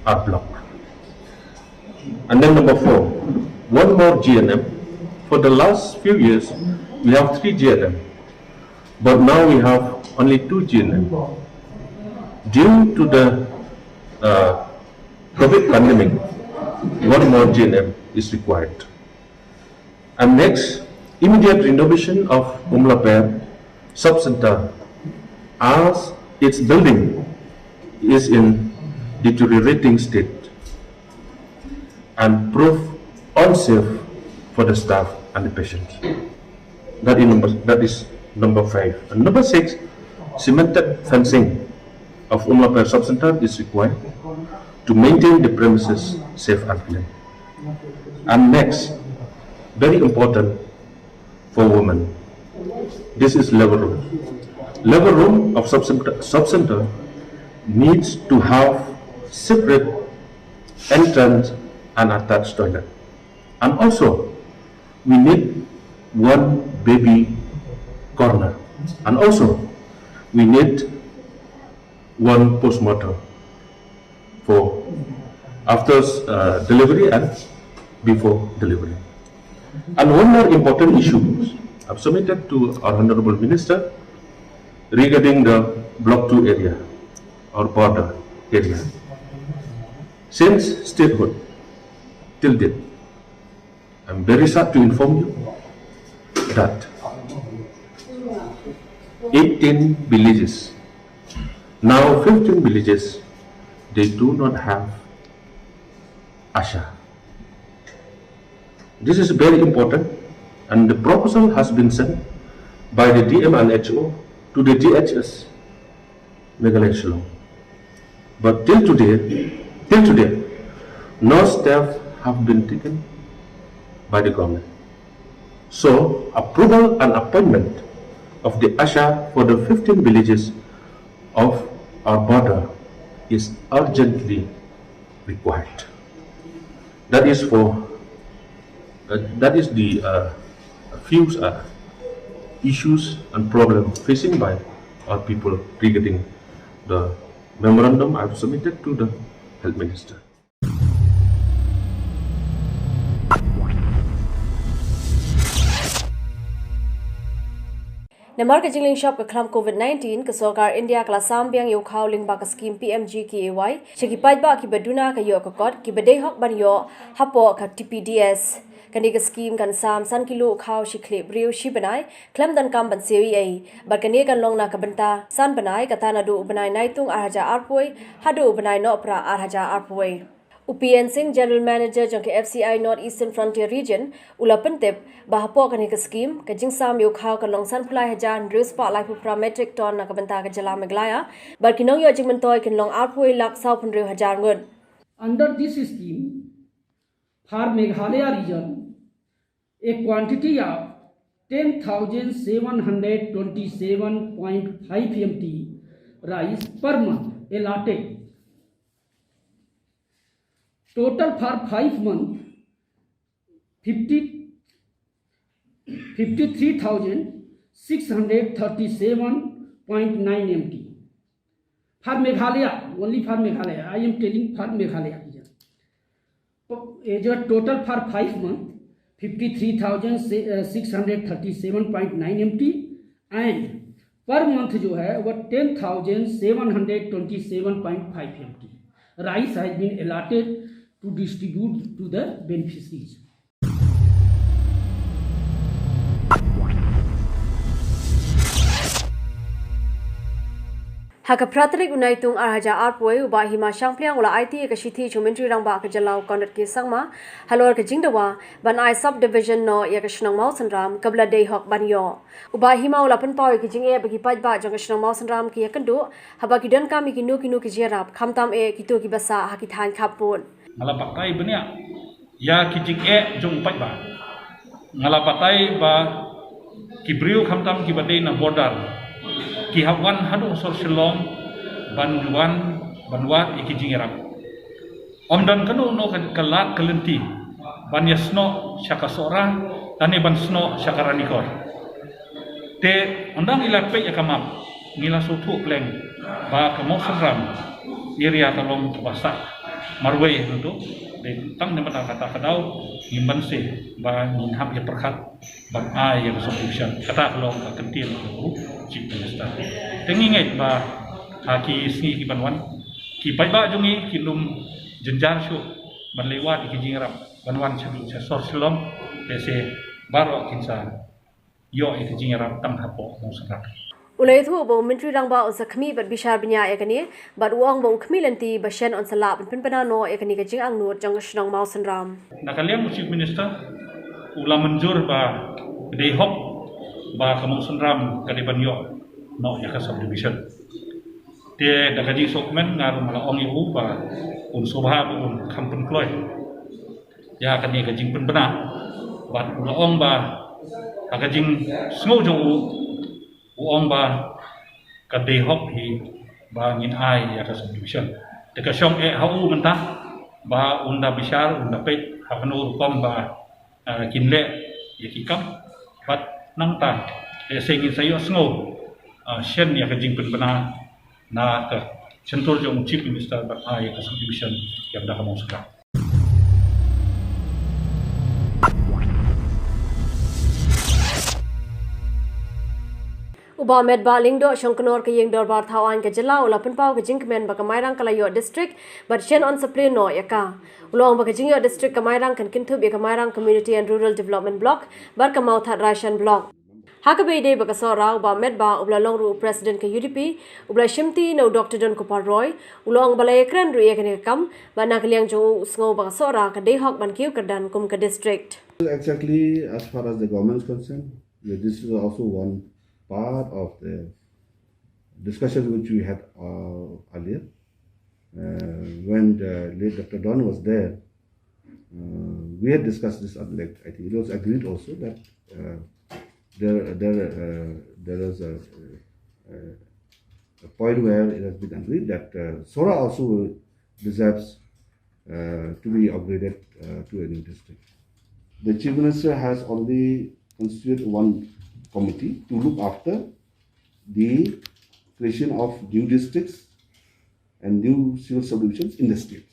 are blocked. And then number four, one more G N M. For the last few years, we have three G N M, but now we have only two G N M. Due to the, uh, covid pandemic, one more G N M is required. And next, immediate renovation of Umlaper sub-center as its building is in deteriorating state and prove unsafe for the staff and the patients. That is number, that is number five. And number six, cemented fencing of Umlaper sub-center is required to maintain the premises safe and clean. And next, very important for women, this is labor room. Labor room of sub-center, sub-center needs to have separate entrance and attached toilet. And also, we need one baby corner. And also, we need one postmortem for after uh, delivery and before delivery. And one more important issue I've submitted to our Honorable Minister regarding the Block two area or border area. Since statehood till date, I'm very sad to inform you that eighteen villages, now fifteen villages, they do not have ASHA. This is very important, and the proposal has been sent by the D M and H O to the D H S Meghalaya Shillong. But till today, till today, no steps have been taken by the government. So, approval and appointment of the ASHA for the fifteen villages of our border is urgently required. That is for uh, that is the uh, few uh, issues and problem facing by our people regarding the memorandum I've submitted to the health minister. Namar ka jinglynshop ka khlam COVID nineteen, ka sorkar India ka la sam biang ïa u khaw lyngba ka skim P M G K A Y sha ki paidbah kiba duna ka ïoh ka kot, kiba dei hok ban ïoh hapoh ka T P D S. Kane ka skim kan sam san kilo u khaw shi khlieh briew shi bnai khlem donkam ban siew ei ei, bad kane kan long na ka bynta san bnai, kata naduh u bnai Naitung ar hajar arphew haduh u bnai Nohprah ar hajar arphew. U P N Singh, General Manager jong ka F C I North Eastern Frontier Region, u la pyntip ba hapoh kane ka skim, ka jingsam ïa u khaw kan long sanphew lai hajar hynriew spah laiphew phra metric ton na ka bynta ka jylla Meghalaya, bad ki nongïoh jingmyntoi kin long arphew lak sawphew hynriew hajar ngut. Under this scheme, for Meghalaya region, a quantity of ten thousand seven hundred twenty-seven point five M T rice per month allotted. Total for five months, fifty, fifty-three thousand six hundred thirty-seven point nine M T. For Meghalaya, only for Meghalaya, I am telling for Meghalaya region. ये जो total for five month fifty three thousand six hundred thirty seven point nine M T and per month जो है वो ten thousand seven hundred twenty seven point five M T rice has been allotted to distribute to the beneficiaries. Ha ka phra tarik u Naitung ar hajar arphew, u Bah Hima Shangpliang u la aiti ïa ka shithi sha u Myntri Rangbah ka jylla u Conrad K Sangma halor ka jingdawa ban ai sub division noh ïa ka shnong Mawsynram kaba la dei hok ban ïoh. U Bah Hima u la pynpaw ïa ka jingeh ba ki paidbah jong ka shnong Mawsynram ki ïakynduh haba ki donkam ïa kino kino ki jingïarap, khamtam eh kito kiba sah ha ki thaiñ khappud. Nga la batai bniah ïa ki jingeh jong u paidbah. Nga la batai ba ki briew khamtam kiba dei na border ki hap wan haduh sor Shillong ban wan ban wad ïa ki jingïarap. Ym don kano kano ka lad ka lynti ban ïasnoh sha ka Sohra lane ban snoh sha ka Ranikor. Te ynda ngi la peit ïa ka map ngi la sngewthuh pleng ba ka Mawsynram area ka long kaba sah marwei hangto. Dei tang na bynta kata ka daw ngim banse ba ngin hap ïa pyrkhat ban ai ïa ka sub division. Kata ka long ka kyntien ka u Chief Minister. Te ngi ngeit ba ha ki sngi ki ban wan ki paidbah jong ngi kin ym jynjar shuh ban leit wad ïa ki jingïarap ban wan sha sor Shillong. Te se baroh kin sa ïoh ïa ka jingïarap tang hapoh Mawsynram. U la ïathuh ba u Myntri Rangbah un sa khmih bad bishar bniah ïa kane bad u ong ba u khmih lynti ba shen un sa lah ban pynbna noh ïa kane ka jingangnud jong ka shnong Mawsynram. Na ka liang u Chief Minister u la mynjur ba dei hok ba ka Mawsynram ka dei ban ïoh noh ïa ka sub division. Te da ka jingsngewkmen nga ruh nga la ong ïa u ba un sngewbha ba un kham pynkloi ïa kane ka jingpynbna bad u la ong ba ha ka jingsngew jong u u ong ba ka dei hok hi ba ngin ai ïa ka subdivision. Te ka shong eh ha u mynta ba un da bishar, un da peit ha kano rukom ba, eh, kin leh ïa ki kam. Bad nangta, eh, sa ngin sa ïohsngew, eh, shen ïa ka jingpynbna na ka shyntur jong u Chief Minister bad ai ïa ka subdivision ïa ka da ka Mawsynram. U Bah Metbah Lyngdoh, Shongknor ka Ïing Dorbar Thaw Aiñ ka Jylla, u la pynpaw ka jingkmen ba ka Mairang ka la ïoh district bad shen yn sa plie noh ïa ka. U la ong ba ka jingïoh district ka Mairang kan kynthup ïa ka Mairang Community and Rural Development Block bad ka Mawthadraishan Block. Ha kaba ïadei bad ka Sohra, u Bah Metbah, uba la long ruh u President ka U D P, uba la shimti na u Doctor Donkupar Roy, u la ong ba la ïakren ruh ïa kane ka kam, bad na ka liang jong u, u sngew ba ka Sohra ka dei hok ban kiew kyrdan kum ka district. Exactly, as far as the government is concerned, this is also one part of the discussion which we had, uh, earlier. Uh, when the late Doctor Don was there, uh, we had discussed this at length. I think it was agreed also that, uh, there, there, uh, there is a, a, a point where it has been agreed that, uh, Sohra also deserves, uh, to be upgraded, uh, to a new district. The Chief Minister has already constituted one committee to look after the creation of new districts and new civil subdivisions in the state.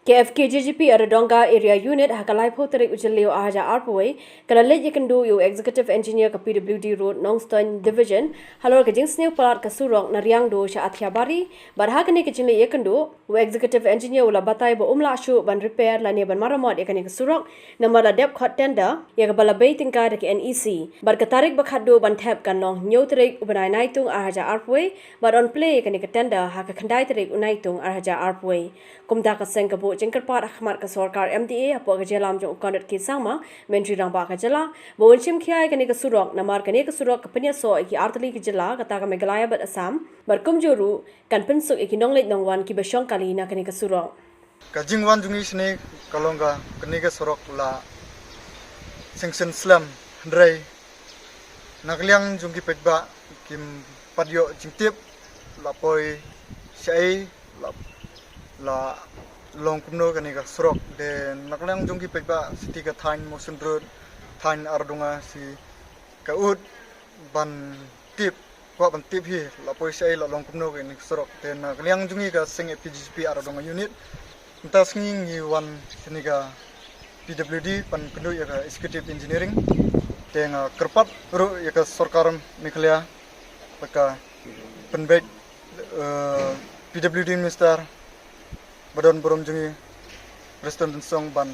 Ka F K J G P Aradonga Area Unit ha ka laiphew tarik u Jylliew arhajar arphew wei ka la leit ïakynduh ïa u Executive Engineer ka P W D Road Nongstoiñ Division halor ka jingsniew palat ka surok na Riangdo sha Athiabari, bad ha kane ka jingleit ïakynduh u Executive Engineer u la batai ba um lah shuh ban repair lane ban maramot ïa kane ka surok, namar la dep khot tender ïa kaba la bei tyngka da ka N E C. Bad ka tarik ba khatduh ban thep kan long hynñiew tarik u bnai Naitung arhajar arphew wei, bad yn plie ïa kane ka tender ha ka khyndai tarik u Naitung arhajar arphew wei. Kumta ka seng ka buh jingkyrpad ha khmat ka sorkar M D A hapoh ka jingïalam jong u Conrad K Sangma, Myntri Rangbah ka jylla, ba un shim khia ïa kane ka surok, namar kane ka surok ka pynïasoh ïa ki artylli ki jylla, kata ka Meghalaya bad Assam, bad kumjuh ruh kan pynsuk ïa ki nongleit nongwan kiba shong kali na kane ka surok. Ka jingwan jong ngi shane ka long ka, kane ka surok la sanction slem, hynrei na ka liang jong ki paidbah kim pat ïoh jingtip la poi shaei, la, la long kumno kane ka surok. Te na ka liang jong ki paidbah sha ka thaiñ Mawsynrut, thaiñ Aradonga, shi ka ud ban tip, kwah ban tip hi la poi shaei, la long kumno kane ka surok. Te na ka liang jong ngi ka seng F K J G P Aradonga Unit, mynta sngi ngi wan shane ka P W D ban kynduh ïa ka Executive Engineering. Te nga kyrpad ruh ïa ka sorkar Meghalaya, ba ka pynbeit, eh, P W D Minister ba don burom jong ngi, Prestone Tynsong, ban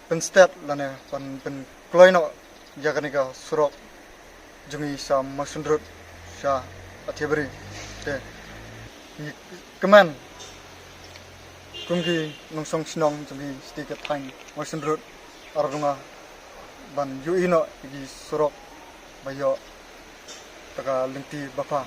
pynstet lane ban pynkloi noh ïa kane ka surok jong ngi sha Mawsynrut sha Athiabari. Te ngi kmen kum ki nongshong shnong jong ngi sha ka thaiñ Mawsynrut Aradonga ban ïohi noh ïa ki surok ba ïoh ta ka lynti ba pha.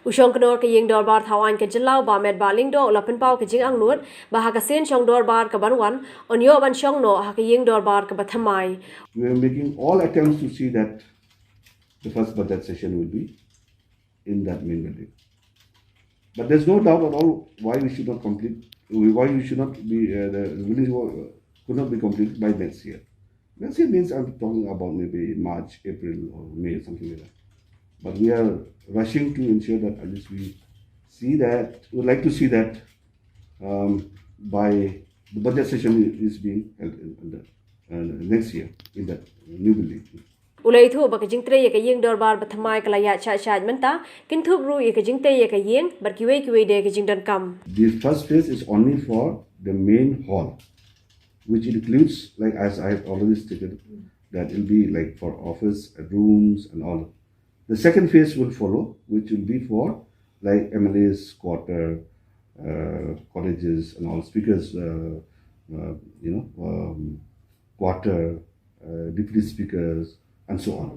U Shongknor ka Ïing Dorbar Thaw Aiñ ka Jylla, u Bah Metbah Lyngdoh, u la pynpaw ka jingangnud ba ha ka sien shong dorbar ka ban wan, yn ïoh ban shong noh ha ka ïing dorbar kaba thymmai. We are making all attempts to see that the first budget session will be in that main building. But there's no doubt at all why we should not complete, why we should not be, uh, the building wa-, could not be completed by next year. Next year means I'm talking about maybe March, April, or May, something like that. But we are rushing to ensure that at least we see that, we would like to see that, um, by the budget session is being held in, in the, uh, next year in that new building. U la ïathuh ba ka jingtrei ïa ka ïing dorbar ba thymmai ka la ïaid shah shah mynta, kynthup ruh ïa ka jingtrei ïa ka ïing bad kiwei kiwei de ka jingdonkam. The first phase is only for the main hall, which includes, like, as I have already stated, that will be, like, for office, rooms and all. The second phase will follow, which will be for, like, M L As quarter, uh, colleges and all, speakers, uh, uh, you know, um, quarter, uh, deputy speakers, and so on.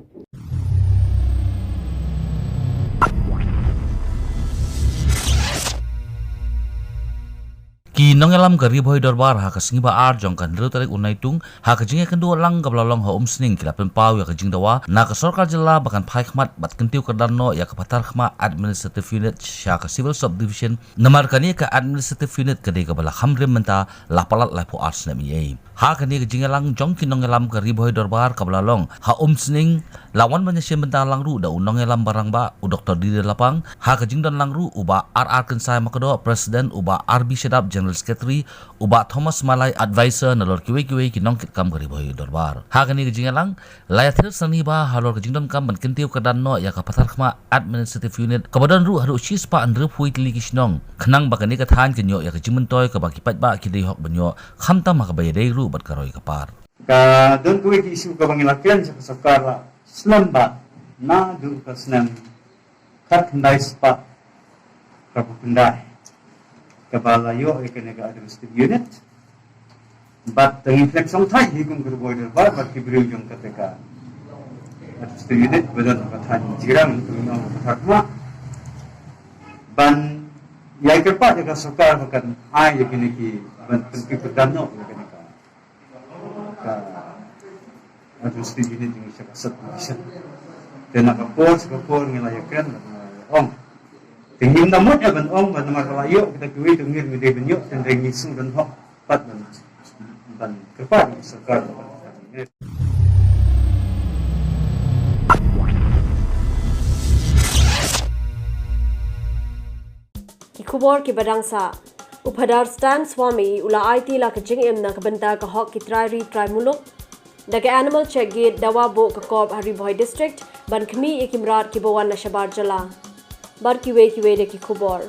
Ki nongïalam ka Ri Bhoi Dorbar ha ka sngi ba ar jong ka hynriew tarik u Naitung, ha ka jingïakynduh lang kaba la long ha Umsning, ki la pynpaw ïa ka jingdawa na ka sorkar jylla ba kan phai khmat bad kyntiew kyrdan noh ïa ka Patharkhmah Administrative Unit sha ka Civil Subdivision, namar kane ka Administrative Unit ka dei kaba la kham rim mynta, la palat laiphew ar snem eiei. Ha kane ka jingïalang jong ki nongïalam ka Ri Bhoi Dorbar kaba la long ha Umsning, la wan ban ïashim bynta lang ruh da u nongïalam ba rangbah u Doktor D D Lapang, ha ka jingdon lang ruh u Bah R R Kynsai Makdoh, President, u Bah R B Shadap, General Secretary, u Bah Thomas Malai, Advisor, nalor kiwei kiwei ki nongkitkam ka Ri Bhoi Dorbar. Ha kane ka jingïalang la ïathir sani ba halor ka jingdonkam ban kyntiew kyrdan noh ïa ka Patharkhmah Administrative Unit, kaba don ruh haduh shispah hynriewphew tylli ki shnong, khnang ba kane ka thaiñ kan ïoh ïa ka jingmyntoi kaba ki paidbah ki dei hok ban ïoh, khamtam ha kaba ïadei ruh bad ka roi ka par. Ka don kawei ka issue kaba ngi la kren sha ka sorkar la snem bad naduh ka snem khatkhyndai spah khatphew khyndai, kaba la ïoh ïa kane ka administrative unit. Bad ngi pynlong shongthait hi kum ka Ri Bhoi Dorbar bad ki briew jong kata ka administrative unit ba don ha ka thaiñ Jyrang, ka ngi ong ka Patharkhmah, ban ïai kyrpad ïa ka sorkar ba kan ai ïa kine ki, ban pynkyndit pynkyndit noh ïa kane ka, ka administrative unit jong ngi sha ka sub division. Te na ka por sha ka por ngi la ïakren bad ngi la ïa ong. Te ngim da mut ïa ban ong ba namar ka la ïoh kita kiwei, te ngim dei ban ïoh, te ngi shu don hok pat ban, ban kyrpad ïa ka sorkar. Ki khubor kiba dang sah. U Phadar Stan Swami u la aiti la ka jingim na ka bynta ka hok ki trai ri trai muluk da ka Animal Check Gate, dawa buh ka kop ha Ri Bhoi District ban khmih ïa ki mrad kiba wan na shabar jylla. Bad kiwei kiwei de ki khubor.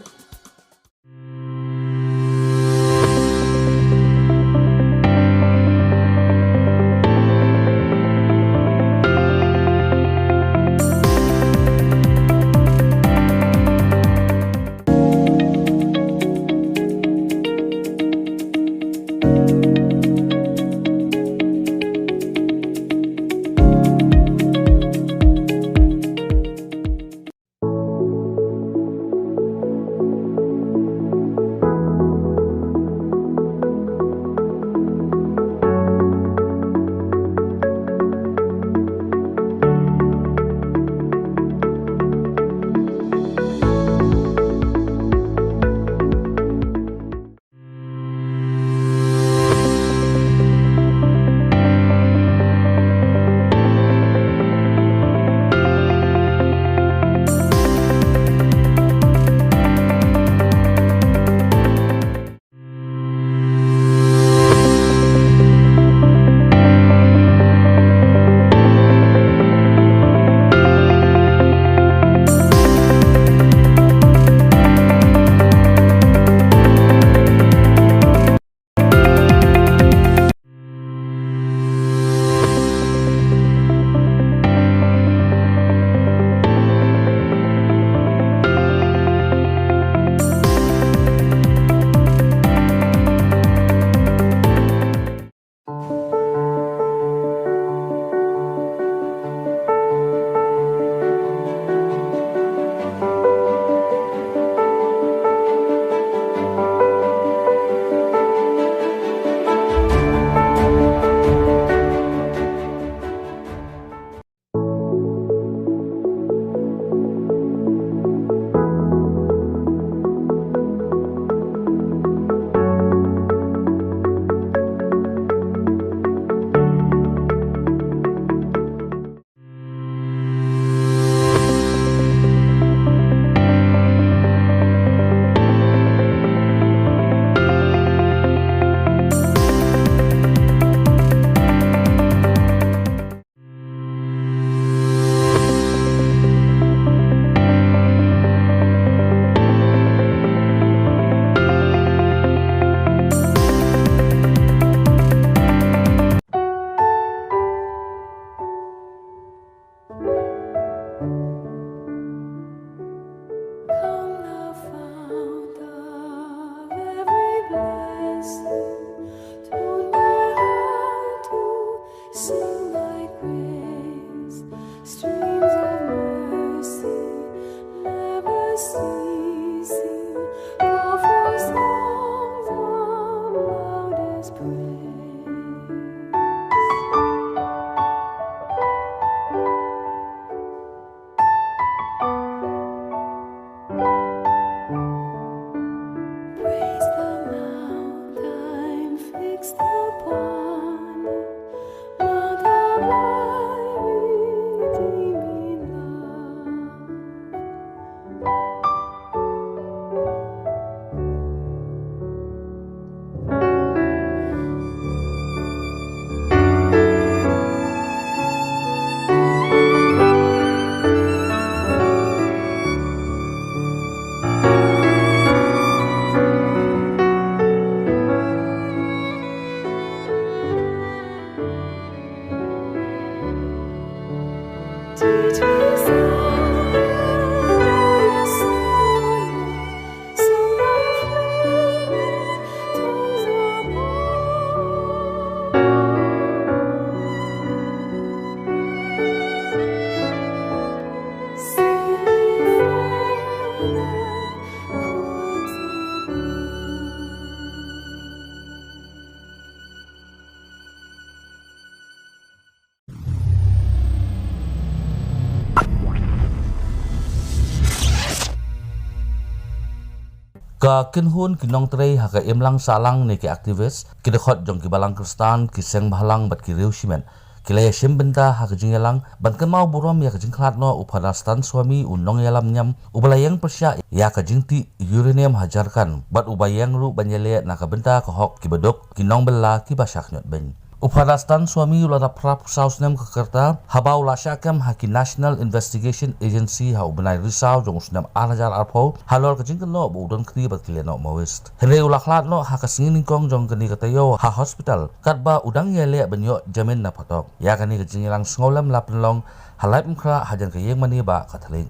Ka kynhun ki nongtrei ha ka imlang sahlang ne ki activist, ki dkhot jong ki balang Khristan, ki seng bhalang bad ki riew shimet, ki la ïashim bynta ha ka jingïalang ban kynmaw burom ïa ka jingkhlad noh u Father Stan Swami, u nongïalam niam uba la ïeng pyrshah ïa ka jingtih uranium ha Jharkhand bad uba ïeng ruh ban ïaleh na ka bynta ka hok kiba duk, ki nongbylla kiba shah khñiot beiñ. U Father Stan Swami u la dap phra phew saw snem ka rta haba u la shah kem ha ki National Investigation Agency ha u bnai Risaw jong u snem ar hajar arphew halor ka jingkynnoh ba u don kti bad ki lehnoh Maoist. Hynrei u la khlad noh ha ka sngi nyngkong jong kane ka taïew ha hospital katba u dang ïaleh ban ïoh jamin na phatok. Ïa kane ka jingïalang sngewlem la pynlong ha Laitumkhrah hajan ka ïingmane bah Katholik.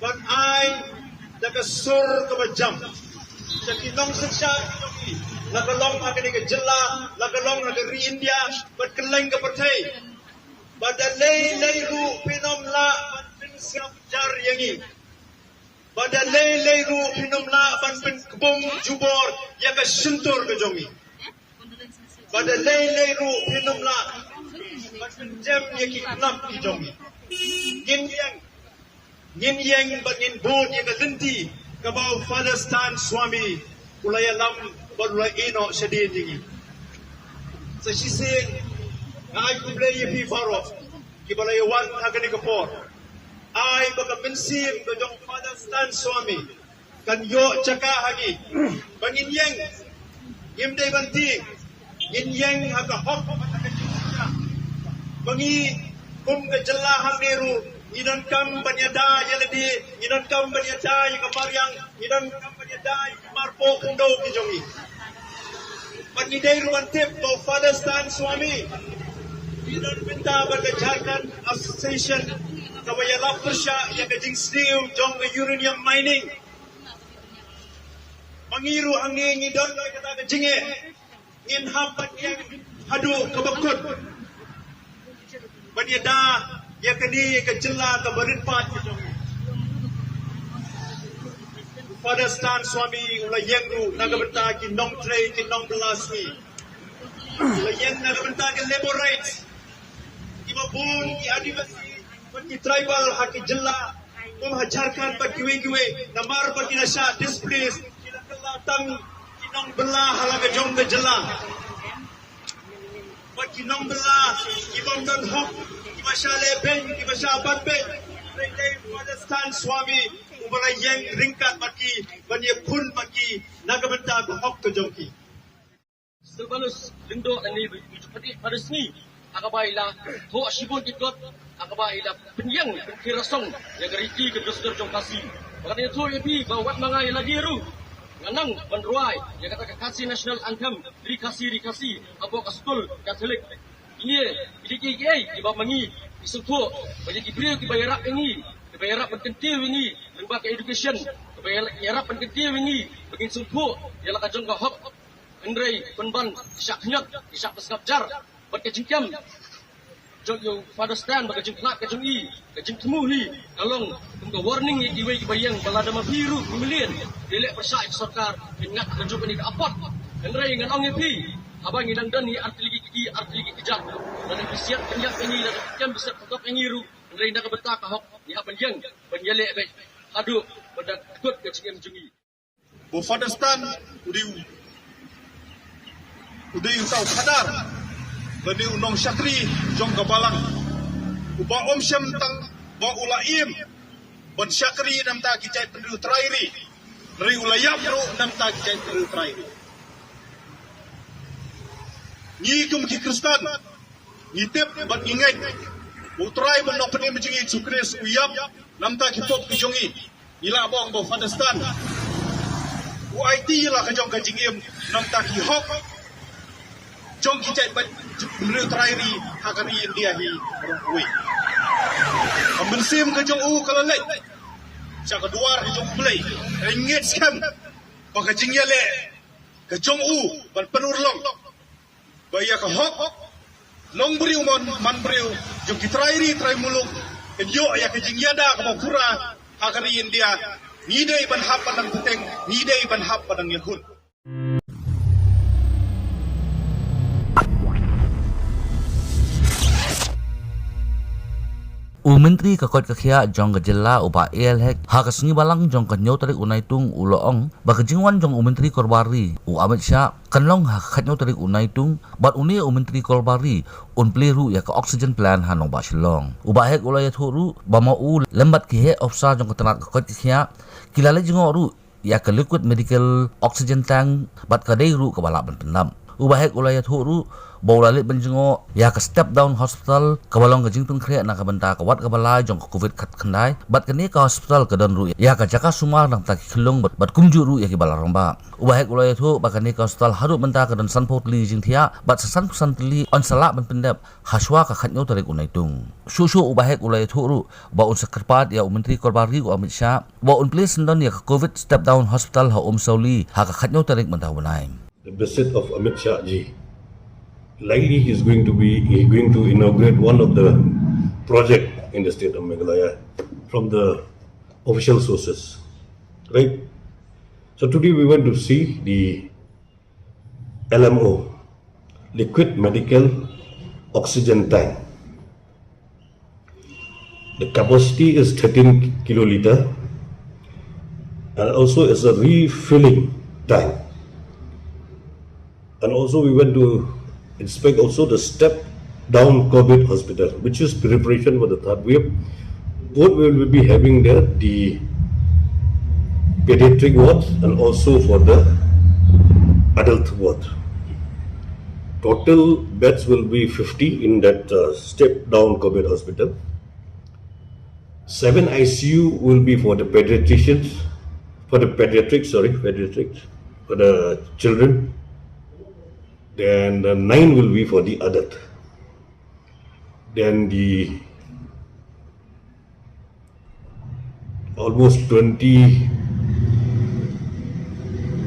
Ban ai da ka sur kaba jam sha ki nongsynshar ki jong ngi, la ka long ha kane ka jylla, la ka long ha ka ri India bad kylleng ka pyrthei, ba da lei lei ruh phin ym lah ban pynsngap jar ïa ngi, ba da lei lei ruh phin ym lah ban pynkbum jubor ïa ka shyntur ka jong ngi, ba da lei lei ruh phin ym lah ban pynjem ïa ki khlap ki jong ngi. Ngin ïeng, ngin ïeng bad ngin bud ïa ka lynti kaba u Father Stan Swami u la ïalam bad u la ïehnoh shadien ïa ngi. Sa shisien nga ai khublei ïa phi baroh kiba la ïawan ha kane ka por. Ai ba ka mynsiem ka jong Father Stan Swami kan ïoh jaka ha ngi ba ngin ïeng. Ngim dei ban tieng, ngin ïeng ha ka hok bad ha ka jingkyrkhu. Ba ngi kum ka jylla hangne ruh ngi donkam ban ïada ïa lade, ngi donkam ban ïada ïa ka mariang, ngi donkam ban ïada ïa ki marpoh khyndew ki jong ngi. Bad ngi dei ruh ban tip ba u Father Stan Swami u don bynta bad ka Jharkhand Association kaba ïalap pyrshah ïa ka jingsniew jong ka uranium mining. Ma ngi ruh hangne ngi don kata ka jingeh, ngin hap ban ïeng haduh kaba kut ban ïada ïa kane ka jylla kaba rit paid ka jong ngi. Father Stan Swami u la ïeng ruh na ka bynta ki nongtrei ki nongbylla sngi. U la ïeng na ka bynta ki labour rights kiba bun ki Adivasi bad ki tribal ha ki jylla kum ha Jharkhand bad kiwei kiwei, namar ba ki la shah displace, ki la kylla tang ki nongbylla ha la ka jong ka jylla. Bad ki nongbylla ki bym don hok, kiba shah leh beiñ, kiba shah bat beiñ, hynrei dei Father Stan Swami uba la ïeng ryngkat bad ki ban ïakhun bad ki na ka bynta ka hok ka jong ki. Sylvanus Lyngdoh lane ba ngi ju peit ha kane ka sngi, ha kaba i la thoh shibun ki kot, ha kaba i la pynïeng pynkhie rasong ïa ka riti ka dustur jong Khasi. Bad ngi ïathuh ïa phi ba wat ma nga ïa lade ruh nga nang ban rwai ïa kata ka Khasi National Anthem, Ri Khasi Ri Khasi, hapoh ka skul Katholik. Kine ki dei kiei kiei kiba ma ngi ngi sngewthuh ba ïa ki briew kiba ïarap ïa ngi, kiba ïarap ban kyntiew ïa ngi lyngba ka education, kiba ïarap ban kyntiew ïa ngi ba ngin sngewthuh ïa la ka jong ka hok. Hynrei pynban ki shah khñiot, ki shah pynsngap jar. Bad ka jingkem jong u Father Stan bad ka jingkhlad ka jong i, ka jingthmu hi ka long kum ka warning ïa kiwei kiba ïeng ba lada ma phi ruh phi mlien, phi leh pyrshah ïa ka sorkar, phin ngat ha ka juk kane ka apot. Hynrei ngan ong ïa phi, haba ngi dang don hi artylli ki kti artylli ki kjat, lada phi siat pynïap ïa ngi, lada phi kem phi siat pyntok ïa ngi ruh, hynrei na ka bynta ka hok ngi hap ban ïeng ban ïaleh beit haduh ba da kut ka jingim jong ngi. Ba u Father Stan u dei u, u dei uta u khadar lane u nongshakri jong ka balang, uba ym shem tang ba u la im ban shakri na bynta ki jaitbynriew trai ri, hynrei u la ïap ruh na bynta ki jaitbynriew trai ri. Ngi kum ki Khristan ngi tip bad ngi ngeit ba u Trai bad Nongpynim jong ngi Jisu Khrist u ïap na bynta ki pop ki jong ngi. Ngi lah ban ong ba u Father Stan u aiti ïa la ka jong ka jingim na bynta ki hok jong ki jaitbynriew trai ri ha ka ri India hi baroh kawei. Ka mynsiem ka jong u ka la leit sha ka dwar ka jong U Blei. Ngi ngeit skhem ba ka jingïaleh ka jong u ban pynurlong ba ïa ka hok longbriew mon manbriew jong ki trai ri trai muluk, kan ïoh ïa ka jingïada kaba pura ha ka ri India. Ngi dei ban hap ban nang bteng, ngi dei ban hap ban nang ïakhun. U Myntri ka koit ka khiah jong ka jylla u Bah A L Hek ha ka sngi Balang jong ka hynñiew tarik u Naitung u la ong ba ka jingwan jong u Myntri Korbar Ri u Amit Shah kan long ha ka khatñiew tarik u Naitung bad une u Myntri Korbar Ri un plie ruh ïa ka oxygen plant ha nongbah Shillong. U Bah Hek u la ïathuh ruh ba ma u lem bad ki heh ophisar jong ka tnat ka koit ka khiah ki la leit jngoh ruh ïa ka liquid medical oxygen tank bad ka dei ruh kaba lah ban pyndap. U Bah Hek u la ïathuh ruh ba u la leit ban jngoh ïa ka step down hospital kaba long ka jingpynkhreh na ka bynta ka wat kaba lai jong ka covid khatkhyndai bad kane ka hospital ka don ruh ïa ka jaka sumar na ka bynta ki khyllung bad, bad kumjuh ruh ïa kiba la rangbah. U Bah Hek u la ïathuh ba kane ka hospital haduh mynta ka don sanphew tylli jingthiah bad sa sanphew san tylli yn sa lah ban pyndep hashwa ka khatñiew tarik u Naitung. Shuh shuh u Bah Hek u la ïathuh ruh ba un sa kyrpad ïa u Myntri Korbar Ri u Amit Shah ba un plie syndon ïa ka covid step down hospital ha Umsawli ha ka khatñiew tarik mynta u bnai. The visit of Amit Shah ji. Likely he is going to be, he is going to inaugurate one of the project in the state of Meghalaya from the official sources. Right? So today we went to see the L M O, liquid medical oxygen tank. The capacity is thirteen kiloliter and also is a refilling tank. And also we went to inspect also the step down covid hospital, which is preparation for the third wave. Both will be having there the pediatric ward and also for the adult ward. Total beds will be fifty in that uh, step down covid hospital. Seven I C U will be for the pediatricians, for the pediatrics, sorry, pediatrics, for the children. Then the nine will be for the adult. Then the almost twenty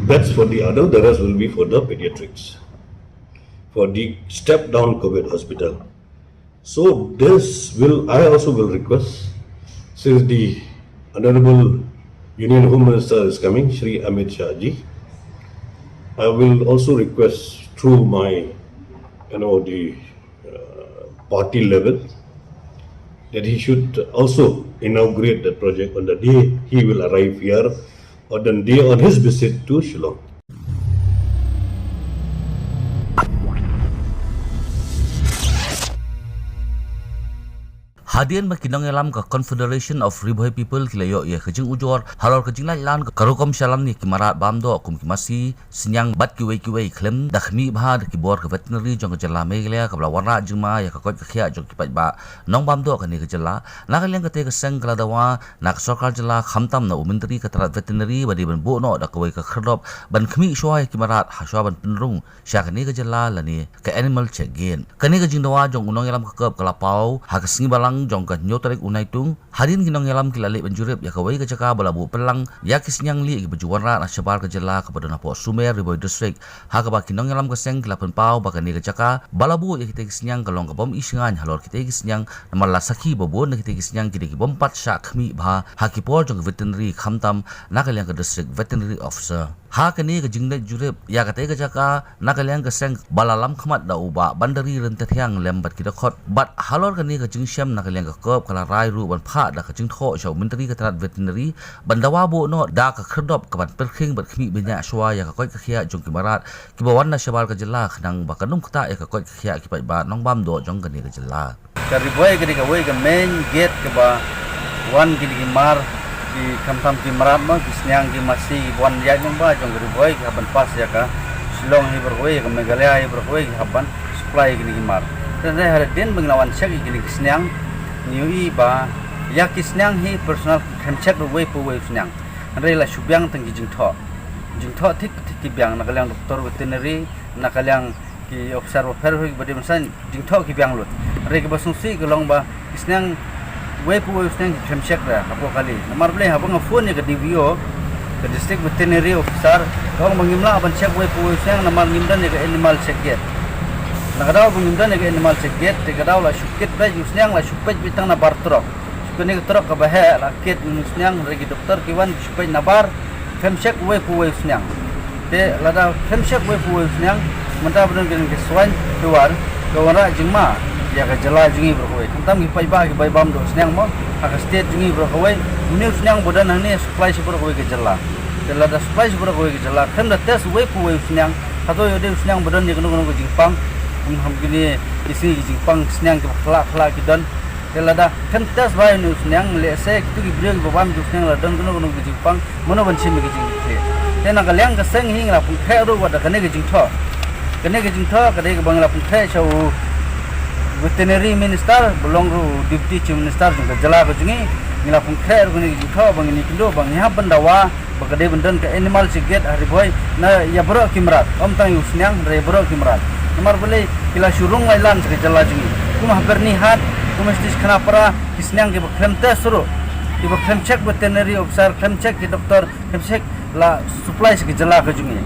beds for the adult, the rest will be for the pediatrics, for the step down covid hospital. So this will, I also will request, since the Honorable Union Home Minister is coming, Shri Amit Shah ji, I will also request through my, you know, the uh, party level that he should also inaugurate the project on the day he will arrive here or the day on his visit to Shillong. Hadien ba ki nongïalam ka Confederation of Ri Bhoi People ki la ïoh ïa ka jingujor halor ka jinglait lan ka rukom shalan ïa ki mrad bam doh kum ki masi, sniang bad kiwei kiwei khlem da khmih bha da ki bor ka veterinary jong ka jylla Meghalaya kaba la wanrah jingma ïa ka koit ka khiah jong ki paidbah nongbam doh kane ka jylla. Na ka liang kata ka seng ka la dawa na ka sorkar jylla khamtam na u myntri ka tnat veterinary ba dei ban buh noh da kawei ka khyrdop ban khmih shuwa ïa ki mrad hashwa ban pynrung sha kane ka jylla lane ka animal check gate. Kane ka jingdawa jong u nongïalam ka kop ka la paw ha ka sngi Balang jong ka hynñiew tarik u Naitung. Hadien ki nongïalam ki la leit ban jurip ïa kawei ka jaka ba la buh pynlang ïa ki sniang lieh kiba ju wanrah na shabar ka jylla kaba don hapoh Sumer, Ri Bhoi District. Ha kaba ki nongïalam ka seng ki la pynpaw ba kane ka jaka ba la buh ïa kitei ki sniang ka long ka bym i shngaiñ halor kitei ki sniang namar la sakhi ba bun na kitei ki sniang ki dei ki bym pat shah khmih bha ha ki por jong ka veterinary khamtam na ka liang ka District Veterinary Officer. Ha kane ka jingleit jurip ïa katei ka jaka na ka liang ka seng ba la lam khmat da u Bah Bandari Ryntathiang lem bad ki dkhot bad halor kane ka jingshem na ka liang ka kop ka la rai ruh ban phah da ka jingthoh sha u myntri ka tnat veterinary ban dawa buh noh da ka khyrdop kaban pyrkhing bad khmih bniah shuwa ïa ka koit ka khiah jong ki mrad kiba wan na shabar ka jylla khnang ba kan ym ktah ïa ka koit ka khiah ki paidbah nongbam doh jong kane ka jylla. Ka Ri Bhoi ka dei kawei ka main gate kaba wan kine ki mar, ki khamtam ki mrad mo, ki sniang ki masi kiba wan ïaid nongbah jong ka Ri Bhoi ki hap ban pass ïa ka Shillong hi baroh kawei, ïa ka Meghalaya hi baroh kawei ki hap ban supply ïa kine ki mar. Te hynrei hadien ba ngi la wan check ïa kine ki sniang ngi ïohi ba ïa ki sniang hi personal ki khlem check ruh uwei pa uwei u sniang. Hynrei la shu biang tang ki jingthoh. Jingthoh thik pa thik ki biang na ka liang doktor veterinary, na ka liang ki officer welfare, kiba dei ban san jingthoh ki biang lut. Hynrei kiba sngewsih ka long ba ki sniang uwei pa uwei u sniang ki khlem check ruh hapoh kali. Namar balei, haba nga phone ïa ka D V O, ka District Veterinary Officer, ka ong ba ngim lah ban check uwei pa uwei u sniang namar ngim don ïa ka animal check gate. Na ka daw ba ngim don ïa ka animal check gate, te ka daw la shu kit beit u sniang, la shu peit beit tang na bar trok. Shu kane ka trok kaba heh la kit ïa u sniang, hynrei ki doktor ki wan ki shu peit na bar, khlem check uwei pa uwei u sniang. Te lada khlem check uwei pa uwei u sniang, mynta ba don kane ka swine fever ka wanrah jingma Ïa ka jylla jong ngi baroh kawei. Khamtam ki paidbah kiba bam da u sniang mo. Ha ka state jong ngi baroh kawei. Une u sniang ba don hangne supply sha baroh kawei ka jylla. Te lada supply sha baroh kawei ka jylla, khlem da test uwei pa uwei u sniang. Hato ïoh dei u sniang ba don ïa kano kano ka jingpang. Kum ha kine ki sngi ki jingpang sniang kiba khlak khlak ki don. Te lada khlem test ba ïa une u sniang, lehse kito ki briew kiba bam ïa u sniang la don kano kano ka jingpang. Mano ban shim ïa ka jingkitkhlieh. Te na ka liang ka seng hi ngi la pynkhreh ruh wat da kane ka jingthoh. Kane ka jingthoh ka dei kaba ngi la pynkhreh sha u Veterinary Minister, ba long ruh u Deputy Chief Minister jong ka jylla ka jong ngi. Ngi la pynkhreh ruh kane ka jingthoh ba ngin ïakynduh ba ngi hap ban dawa ba ka dei ban don ka animal check gate ha Ri Bhoi na ïa baroh ki mrad. Ym tang ïa u sniang, hynrei ïa baroh ki mrad. Namar balei ki la shu rung lai lan sha ka jylla jong ngi. Kum ha Byrnihat, kum ha Shnong Khanapara, ki sniang kiba khlem test ruh, kiba khlem check veterinary officer, khlem check ki doktor, khlem check la supply sha ka jylla ka jong ngi.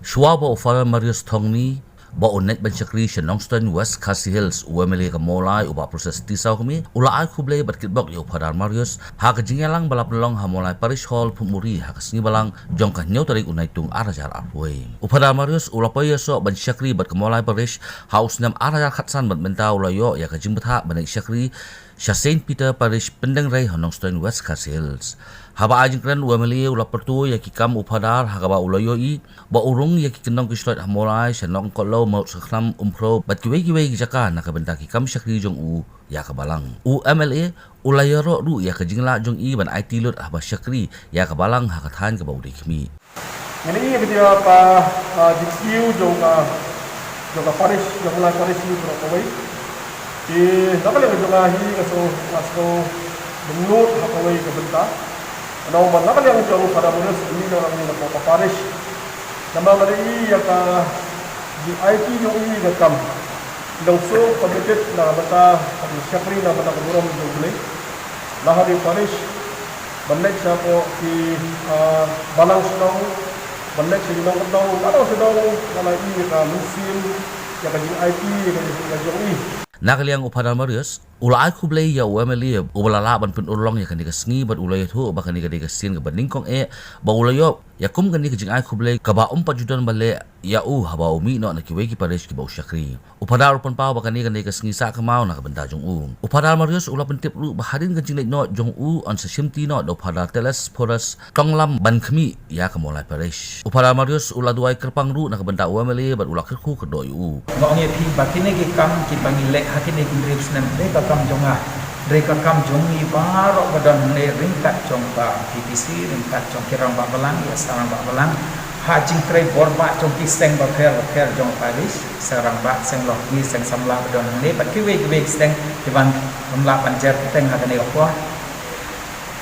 Shuwa ba u Father Marius Thongni ba un leit ban shakri sha Nongstoiñ, West Khasi Hills, u M L A ka Mawlai, u Bah Proses T Sawkmie, u la ai khublei bad kitbok ïa u Father Marius ha ka jingïalang ba la pynlong ha Mawlai Parish Hall, Photmuri, ha ka sngi Balang jong ka hynñiew tarik u Naitung ar hajar arphew wei. U Father Marius u la poi ïasoh ban shakri bad ka Mawlai Parish ha u snem ar hajar khatsan bad mynta u la ïoh ïa ka jingbthah ban leit shakri sha Saint Peter Parish, Pyndengrei, ha Nongstoiñ, West Khasi Hills. Haba ai jingkren, u M L A u la pyrto ïa ki kam u Father ha kaba u la ïohi ba u rung ïa ki kyndong ki shlot ha Mawlai, sha Nongkohlew, Mawtsakhlam, Umphrew bad kiwei kiwei ki jaka na ka bynta ki kam shakri jong u ïa ka Balang. U M L A u la ïaroh ruh ïa ka jinglah jong i ban aiti lut haba shakri ïa ka Balang ha ka thaiñ kaba u dei khmih. Ngi ïa ka jingkiew jong ka, jong ka parish, jong ka Mawlai parish hi baroh kawei. Te na ka liang jong nga hi nga sngew, nga sngew bynnud ha kawei ka bynta. Namar ba na ka liang jong Father Marius, uni na ka liang jong ka parish. Namar nga ïohi ïa ka jingïeit jong i ïa ka kam. Long so committed na ka bynta ka jingshakri na ka bynta ka burom jong U Blei. Na ka liang parish ban leit sha ki, ah, balang shnong, ban leit sha ki nongkyndong, na ka shnong, na ka liang ka mynsiem ïa ka jingïeit ïa ka jong i. Na ka liang u Father Marius u la ai khublei ïa u M L A uba la lah ban pynurlong ïa kane ka sngi bad u la ïathuh ba kane ka dei ka sien kaba nyngkong eh ba u la ïoh ïa kum kane ka jingai khublei kaba um pat ju don ba leh ïa u haba u mih noh na kiwei ki parish kiba u shakri. U Father u pynpaw ba kane ka dei ka sngi sah kynmaw na ka bynta jong u. U Father Marius u la pyntip ruh ba hadien ka jingleit noh jong u yn sa shimti noh da u Father Telesphorus Tonglam ban khmih ïa ka Mawlai parish. U Father Marius u la duwai kyrpang ruh na ka bynta u M L A bad u la kyrkhu kyrdoh ïa u. Nga ong ïa phi ba kine ki kam kiba ngi leh ha kine ki hynriew snem, dei ka kam jong nga, dei ka kam jong ngi baroh ba don hangne ryngkat jong ka P T C, ryngkat jong ki rangbah balang, ïa ki seng rangbah balang. Ha jingtrei bor bah jong ki seng bapher bapher jong parish, seng rangbah, seng lok, ki seng samla ba don hangne bad kiwei kiwei ki seng kiban ym lah ban jer bteng ha kane ka por.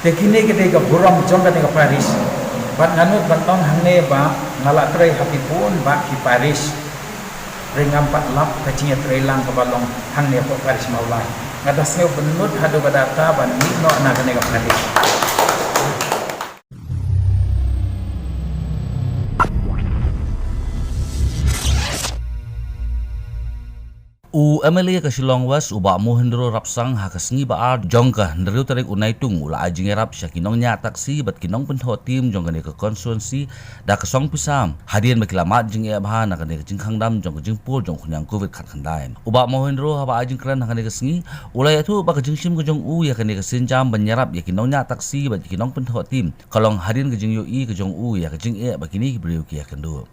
Te kine ki dei ka burom jong kane ka parish. Bad nga nud ban ong hangne ba nga la trei ha ki bun bah ki parish. Hynrei ngam pat lap ka jingïatreilang kaba long hangne hapoh parish Mawlai. Nga da sngew bynnud haduh katta ban mih noh na kane ka parish. U M L A ka Shillong West, u Bah Mohendro Rapsang, ha ka sngi ba ar jong ka hynriew tarik u Naitung, u la ai jingïarap sha ki nongñiah taxi bad ki nongpynthoh tim jong kane ka constituency da ka song pisa, hadien ba ki la mad jingeh bha na kane ka jingkhang dam jong ka jingpur jong u khñiang Covid khatkhyndai. U Bah Mohendro haba ai jingkren ha kane ka sngi, u la ïathuh ba ka jingshim ka jong u ïa kane ka sienjam ban ïarap ïa ki nongñiah taxi bad ïa ki nongpynthoh tim ka long hadien ka jingïohi ka jong u ïa ka jingeh ba kine ki briew ki ïakynduh.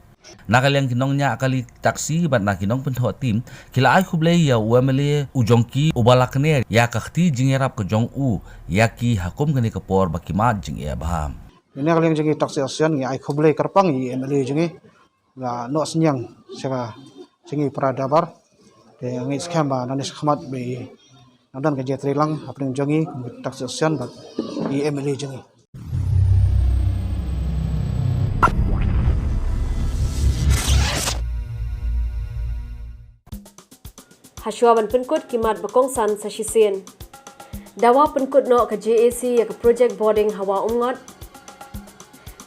Na ka liang ki nongñiah kali taxi bad na ki nongpynthoh tim ki la ai khublei ïa u M L A u jong ki uba la kner ïa ka kti jingïarap ka jong u ïa ki ha kum kane ka por ba ki mad jingeh bha. Na ka liang jong ki taxi association ngi ai khublei kyrpang ïa u M L A jong ngi, la noh synñiang sha ka jong ngi para dorbar. Te ngi skhem ba nangne shakhmat ba nang don ka jingïatreilang hapdeng jong ngi kum ki taxi association bad ïa u M L A jong ngi. Hashwa ban pynkut ki mat ba kongsan sa shisien. Dawa pynkut noh ka J A C ïa ka project boarding hawa Umngot.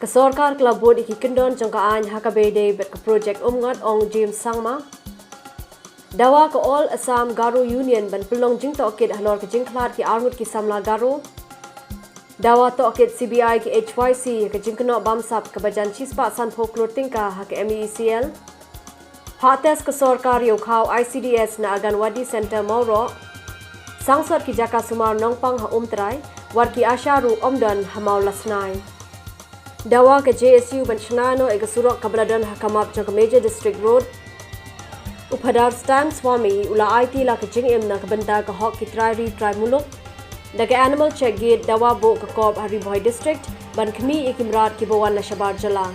Ka sorkar ka la bud ïa ki kyndon jong ka aiñ ha kaba ïadei bad ka project Umngot, ong James Sangma. Dawa ka All Assam Garo Union ban pynlong jingtohkit halor ka jingkhlad ki arngut ki samla Garo. Dawa tohkit CBI ki HYC ha ka jingkynnoh bamsap kaba jan shispah sanphew klur tyngka ha ka MEECL. Phah test ka sorkar ïa u khaw ICDS na Anganwadi Centre Mawroh. Sangsot ki jaka sumar Nongpang ha Umtrai, wat ki ASHA ruh ym don ha Mawlasnai. Dawa ka JSU ban shna noh ïa ka surok kaba la don ha ka map jong ka Major District Road. U Phadar Stan Swami u la aiti la ka jingim na ka bynta ka hok ki trai ri trai muluk. Da ka Animal Check Gate dawa buh ka kop ha Ri Bhoi District ban khmih ïa ki mrad kiba wan na shabar jylla.